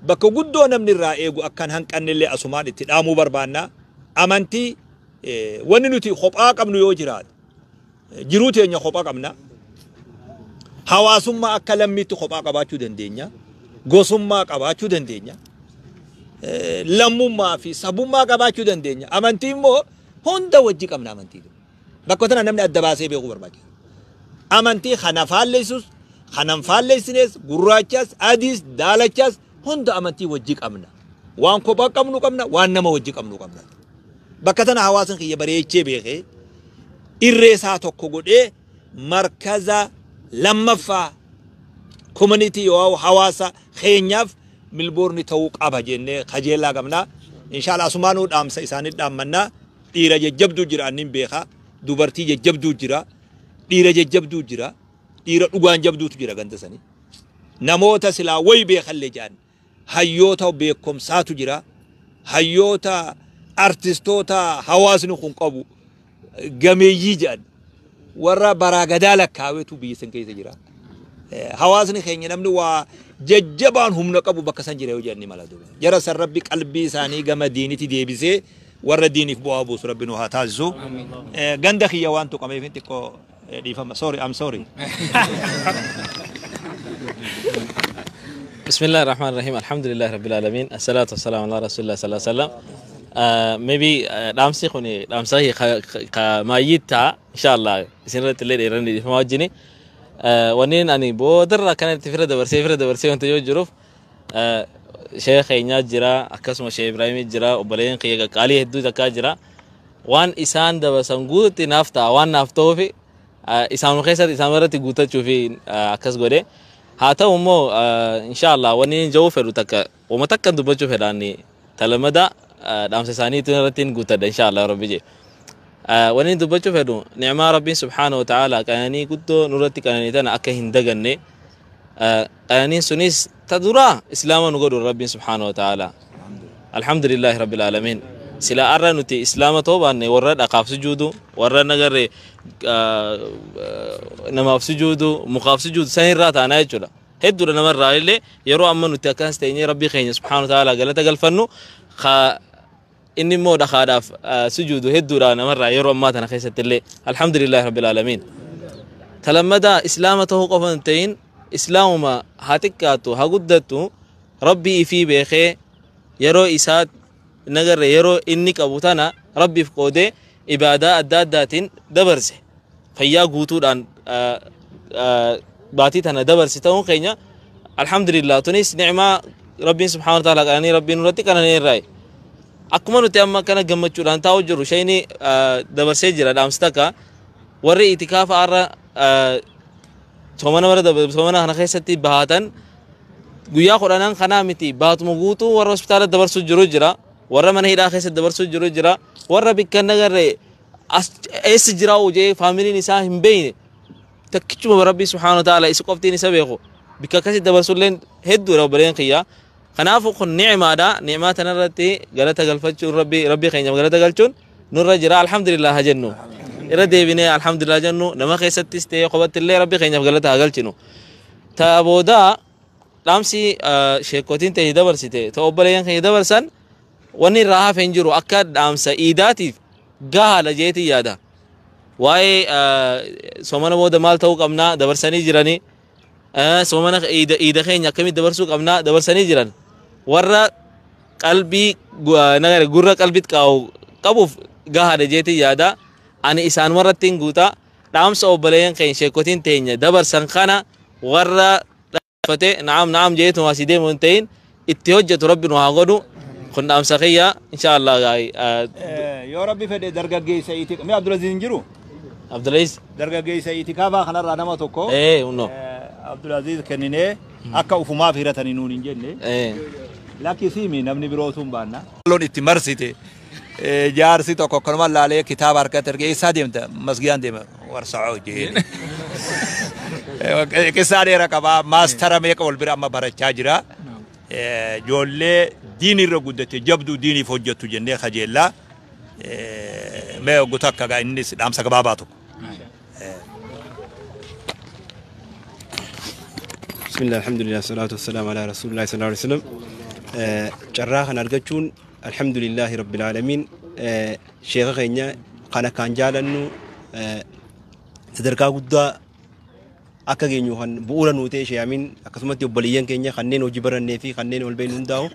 bakka guddoo namni irraa eegu akkan hanqannillee asumaan itti dhaamuu barbaanna. Amantii wanni nuti kophaa qabnu yoo jiraate jiruu teenya kophaa qabna. Hawaasummaa akka lammiitti kophaa qabaachuu dandeenya. Gosummaa qabaachuu dandeenya. Lammummaa fi sabummaa qabaachuu dandeenya. Amantii immoo hunda wajji qabna amantii. Bakka tana namni adda baasee beekuu barbaachisa. Amantii kana faalleessus, kanan faalleessines, gurraachas, adiis, daalachas hunda amantii wajji qabna. Waan kophaa qabnu qabna, waan nama wajji qabnu qabna. Bakka tana hawaasni kiyya bareechee beekee irree isaa tokko godhee markaza lammaffaa community yoo hawaasa keenyaaf Milboorni ta'uu qaba jennee kajeellaa qabna. Inshaallah asumaanuu dhaamsa isaanii dhaammannaa. Dhiira jajjabduu jira, annin beeka. Dubartii jajjabduu jira. Dhiira jajjabduu jira. Dhiira dhugaan jabduutu jira ganda sanii. Namoota silaa wayi beekallee jedhan hayyoota beekumsaatu jira. Hayyoota artistoota hawaasni kun qabu gameeyyii jedhan warra baraa gadaa lakkaawetu biyya san keessa jira. Hawaasni keenya namni waa jajjabaan humna qabu bakka san jira yoo jedhan ni mala duuba. Jara san rabbi qalbii isaanii gama diinitti deebisee warra diiniif bu'aa buusu rabbi nu haa taasisu. Ganda kiyya waan tuqameef xiqqoo dhiifama. Sorry, I'm sorry. بسم الله الرحمن الرحيم، الحمد لله رب العالمين، الصلاة والسلام على رسول الله صلى الله عليه وسلم. Maybe dhaamsi kun dhaamsa ka maayyii ta'a inshallah isinirratti illee dheeranni dhiifama wajjini. Wanneen ani boodarra akkanatti fira dabarsee wanta yoo jiruuf sheekh keenyaa jira, akkasuma sheekh Ibraahimii jira, obboleeyyan kiyya qaqqaalii hedduu takkaa jira. Waan isaan dabarsan guututti naaf ta'a waan naaf ta'uufi isaanuma keessatti isaan irratti guuttachuu fi akkas godhe. Haa ta'u immoo inshallah wanni inni ja'uu fedhu takka wama takka dubbachuu fedhaani talamada dhaamsa isaanii irratti guuttadha inshallah rabbi jee. Wanni inni dubbachuu fedhu ni'maa rabbiin subhaanahu wa ta'ala qananii guddoo nurratti qananii tana akka hin daganne. Qananiin sunis ta duraa Islaama nu godhu Rabbiin subhaanahu wa ta'ala. Alhamdulillahi rabbil aalamiin. Sila arra nuti Islaama ta'uu baanne warra dhaqaaf sujuudu, warra nagarre namaaf sujuudu, mukaaf sujuudu sanirraa taanaa jechuudha. Hedduudha namarraa illee yeroo amma nuti akkanas teenyee Rabbii keenya subhaanahu wa ta'ala galata galfannu inni immoo dhaqaadhaaf sujuudu hedduudha namarraa yeroo ammaa tana keessatti illee alhamdulillahi rabbil aalamiin. Talammadaa Islaama ta'uu qofa hin ta'in Islaamuma haa xiqqaattu haa guddattu Rabbii ifii beekee yeroo isaa nagarre yeroo inni qabu tana Rabbiif qoodee ibaadaa adda addaatiin dabarse fayyaa guutuudhaan baatii tana dabarse ta'uun keenya alhamdulillah tunis nicmaa Rabbiin subhaanahu wa ta'ala qananii Rabbiin nurratti qananii irraayi. Akkuma nuti amma akkana gammachuudhaan taa'u jirru shayni dabarsee jira dhaamsi takka warri itikaafa har'a soomana kana keessatti bahatan guyyaa 10 kanaa miti baatuma guutuu warra hospitaala dabarsuu jiru jira, warra mana hidhaa keessatti dabarsuu jiru jira, warra bikka nagarre eessa jiraa'u jee faamiliin isaa hin beekne takkichuma Rabbii subhaanahu wa ta'ala isa qoftiin isa beeku bikka akkasitti dabarsulleen hedduudha obboleen kiyya. Kanaafuu kun ni'maadha. Ni'maa tanarratti galata galfachuun Rabbii keenyaaf galata galchuun nurra jira alhamdulillah haa jennu. Irra deebinee alhamdulillah jennu nama keessattis ta'ee qofatti illee Rabbii keenyaaf galata haa galchinu. Ta boodaa dhaamsi sheekotiin ta'e dabarsite ta obboleeyyan keenya dabarsan wanni irraa hafe hin jiru akka dhaamsa iidaatiif gahaadha jeetii yaada. Waa'ee soomana booda maal ta'uu qabnaa dabarsanii jiranii, soomana iida keenya akkamitti dabarsuu qabnaa dabarsanii jiran. Warra qalbii gurra qalbitti qabuuf gahaadha jeetii yaada. Ani isaan warratti hin guutaa dhaamsa obboleeyyan keenya sheekotiin teenya dabarsan kana warra dhaafate naam naam jeetuma asii deemu hin ta'in itti hojjetu Rabbi nu haa godhu. Kun dhaamsa kiyya insha Allah. Yoo Rabbi fedhe dargaggeessa mee Abdulaziz hin jiru? Abdulaziz dargaggeessa itikaafaa kanarraa nama tokko Abdulaziz kenninee akka ufumaaf hiratanii nuun hin jenne. Lakkisiimi namni birootu hin baanna. Loon itti marsite jaarsi tokko akkanuma laalee kitaaba harkatti ergee eessaa deemta masgidaan deema warsa'oo jeen. Qissaa dheeraa qabaa maastara meeqa wal bira amma barachaa jira. Ijoollee diinirra guddate jabduu diiniif hojjettu jennee kajeellaa. Mee oggu takka gaa innis dhaamsa gabaabaa tokko. Bismillah, alhamdulillah, salatu wassalamu ala rasulillahi sallallahu alaihi wasallam. Carraa kana argachuun alhamdulillahi rabbil aalamiin. Sheeka keenya kana kan jaalannu sadarkaa guddaa akka geenyu kan bu'uura nuu ta'e Sheekh akkasumatti obboleeyyan keenya kanneen hojii barannee fi kanneen ol beeknu hundaa'u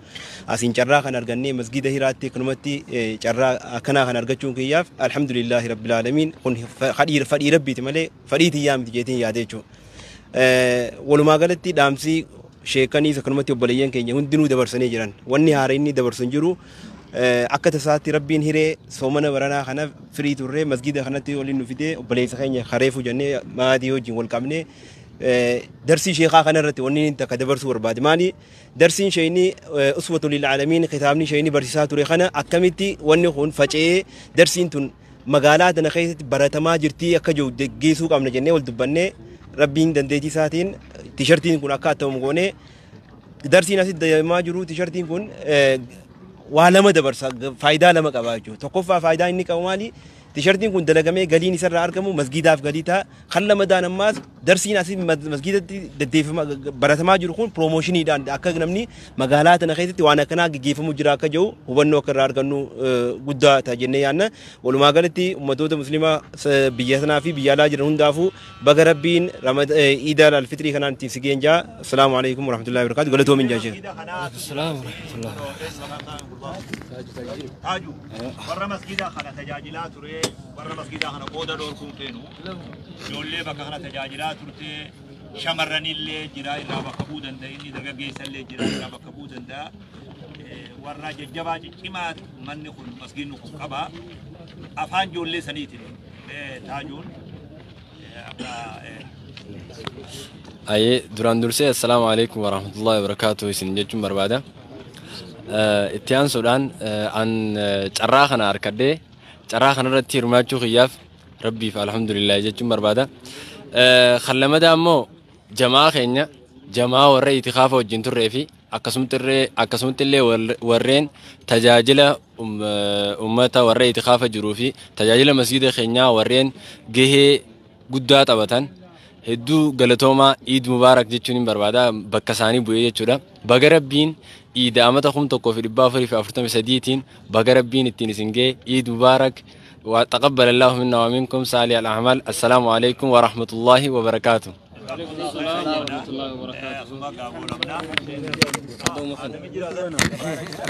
asiin carraa kan argannee masgida Hiraatti akkanumatti carraa akkanaa kan argachuun kiyyaaf alhamdulillahi rabbil aalamiin. Kun fadhii rabbiiti malee fadhii tiyyaa miti jeetiin yaade jechuudha. Walumaa galatti dhaamsi sheekaniis akkanumatti obboleeyyan keenya hundinuu dabarsanii jiran wanni haara inni dabarsu hin jiru. Akka tasaatti Rabbiin hiree soomana baranaa kana firii turree masgida kanatti waliin nu fidee obboleessa keenya kareefu jennee maatii wajjin wal qabnee darsii sheekaa kanarratti wanni inni takka dabarsuu barbaade maali darsiin sheeyni uswatu lil aalamiin kitaabni sheeyni barsiisaa ture kana akkamitti wanni kun faca'ee darsiin tun magaalaa tana keessatti baratamaa jirtii akka jiru geessuu qabna jennee wal dubbannee Rabbiin dandeettii isaatiin tishartiin kun akka attamu goonee darsiin asitti deemaa jiru tishartiin kun waa lama dabarsa faayidaa lama qaba jechuudha. Tokkoffaa faayidaa inni qabu maali? Tishartiin kun dalagamee galiin isarraa argamu masgiidaaf galii ta'a. Kan lamadaan ammaas darsiin asii masgiidatti deddeefama baratamaa jiru kun piroomoshiniidhaan akka namni magaalaa tana keessatti waan akkanaa gaggeeffamu jira akka jiru hubannoo akka irraa argannu guddaa ta'a jennee yaadna. Walumaa galatti uummattoota musliimaa biyya sanaa fi biyya alaa jiran hundaafuu baga Rabbiin Iid al-Fitrii kanaan ittiin si geenjaa. Assalaamu alaikum warahmatullahi wabarakatuh. Galatoomin jaashee. Assalaamu warahmatullahi. Taaju warra masgiidaa kana tajaajilaa ture warra masgiidaa kana qooda dhoorkuun feenu ijoollee bakka kana tajaajilaa turte shamarranillee jira irraa bakka bu'uu danda'a inni dargaggeessallee jira irraa bakka bu'uu danda'a warra jajjabaa ciccimaa manni kun masgiidni kun qaba afaan ijoollee saniitiin taajuun akka Ayyee duraan dursee assalaamu alaikum warahmatullahi wabarakatuh isin jechuun barbaada. Itti aansuudhaan an carraa kana harkadhee carraa kanarratti hirmaachuu kiyyaaf Rabbiif alhamdulillah jechuun barbaada. Kan lamadaa immoo jamaa keenya Jamaa warra itikaafa wajjin turree fi akkasumatti illee warreen tajaajila ummata warra itikaafa jiruu fi tajaajila masgiida keenyaa warreen gahee guddaa taphatan hedduu galatoomaa, Iid Mubaarak jechuun hin barbaada bakka isaanii bu'ee jechuudha. Baga Rabbiin iida amata 1443tiin baga Rabbiin ittiin isin ga'e. Iid Mubaarak. وتقبل الله منا ومنكم صالح الأعمال. السلام عليكم ورحمة الله وبركاته. وعليكم السلام ورحمة الله وبركاته.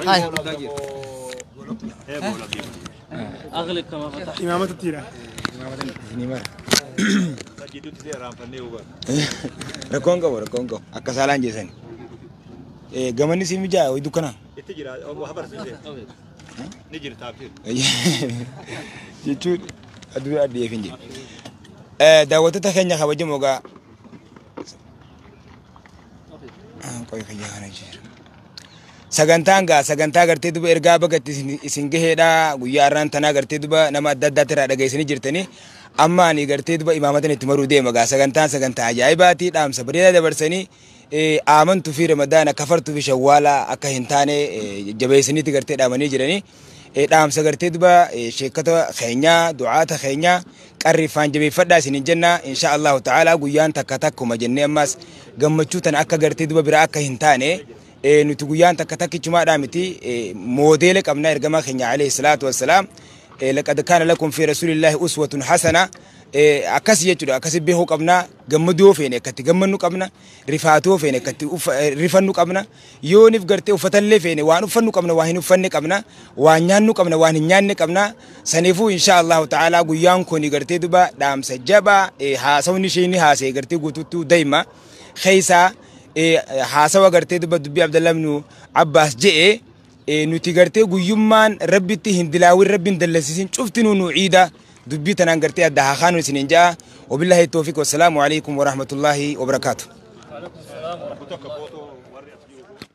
هاي. أغلق كما فتحت. إمامة التيرة. Rakkoon qabu, rakkoon qabu akka saalaan jeesani. Gamanni si mijaa wayi dukkana. Itti jira, waa barsiisee. Ni jirta abshir. Jechuun aduu addeef hin jiru. Daawwattoota keenya kabajamoo gaa. Qoy fayyaa kana jira. Sagantaan gaa sagantaa gartee duba ergaa bagatti isin gaheedha. Guyyaa har'aan tanaa gartee duba nama adda addaatti irraa dhageessanii jirtanii. Amma ani gartee duba imaamatan itti maruu deema gaa. Sagantaan sagantaa ajaa'ibaati, dhaamsa bareedaa dabarsanii aamantu fi Ramadaana kafartuu fi Shawwaala akka hin taane jabeessaniitti gartee dhaamanii jiranii. Dhaamsa gartee duba sheekota keenyaa, du'aata keenyaa qarriffaan jabeeffadhaa isinin jenna. Insha Allahu ta'ala guyyaan takka takkuma jennee ammas gammachuu tana akka gartee duba biraa akka hin taane, nuti guyyaan takka takkichumaadhaa miti, moodeela qabna, ergamaa keenya alayhi salaatu wassalaam. لقد كان لكم في رسول الله أسوة حسنة. Akkas jechuudha, akkasi beekuu qabna. Gammaduu feene akkatti gammannu qabna, rifaatuu feene akkatti rifannu qabna, yoonif gartee uffatallee feene waan uffannu qabna, waan hin uffanne qabna, waan nyaannu qabna, waan hin nyaanne qabna. Saniifuu insha Allahu ta'ala guyyaan kun gartee duba dhaamsa jabaa haasawni isheen haasee gartee guutuutti daa'ima keessaa haasawa gartee duba dubbii Abdallah ibn Abbaas je'e, nuti gartee guyyummaan Rabbitti hin dilaawin, Rabbi hin dallasisin cuftinuu nu ciida. Dubbii tanaan gartee adda haa kaanu isiniin ja'a. Wabillahi tawfiq, wassalaamu alaikum warahmatullahi wabarakaatu. وعليكم السلام ورحمة الله.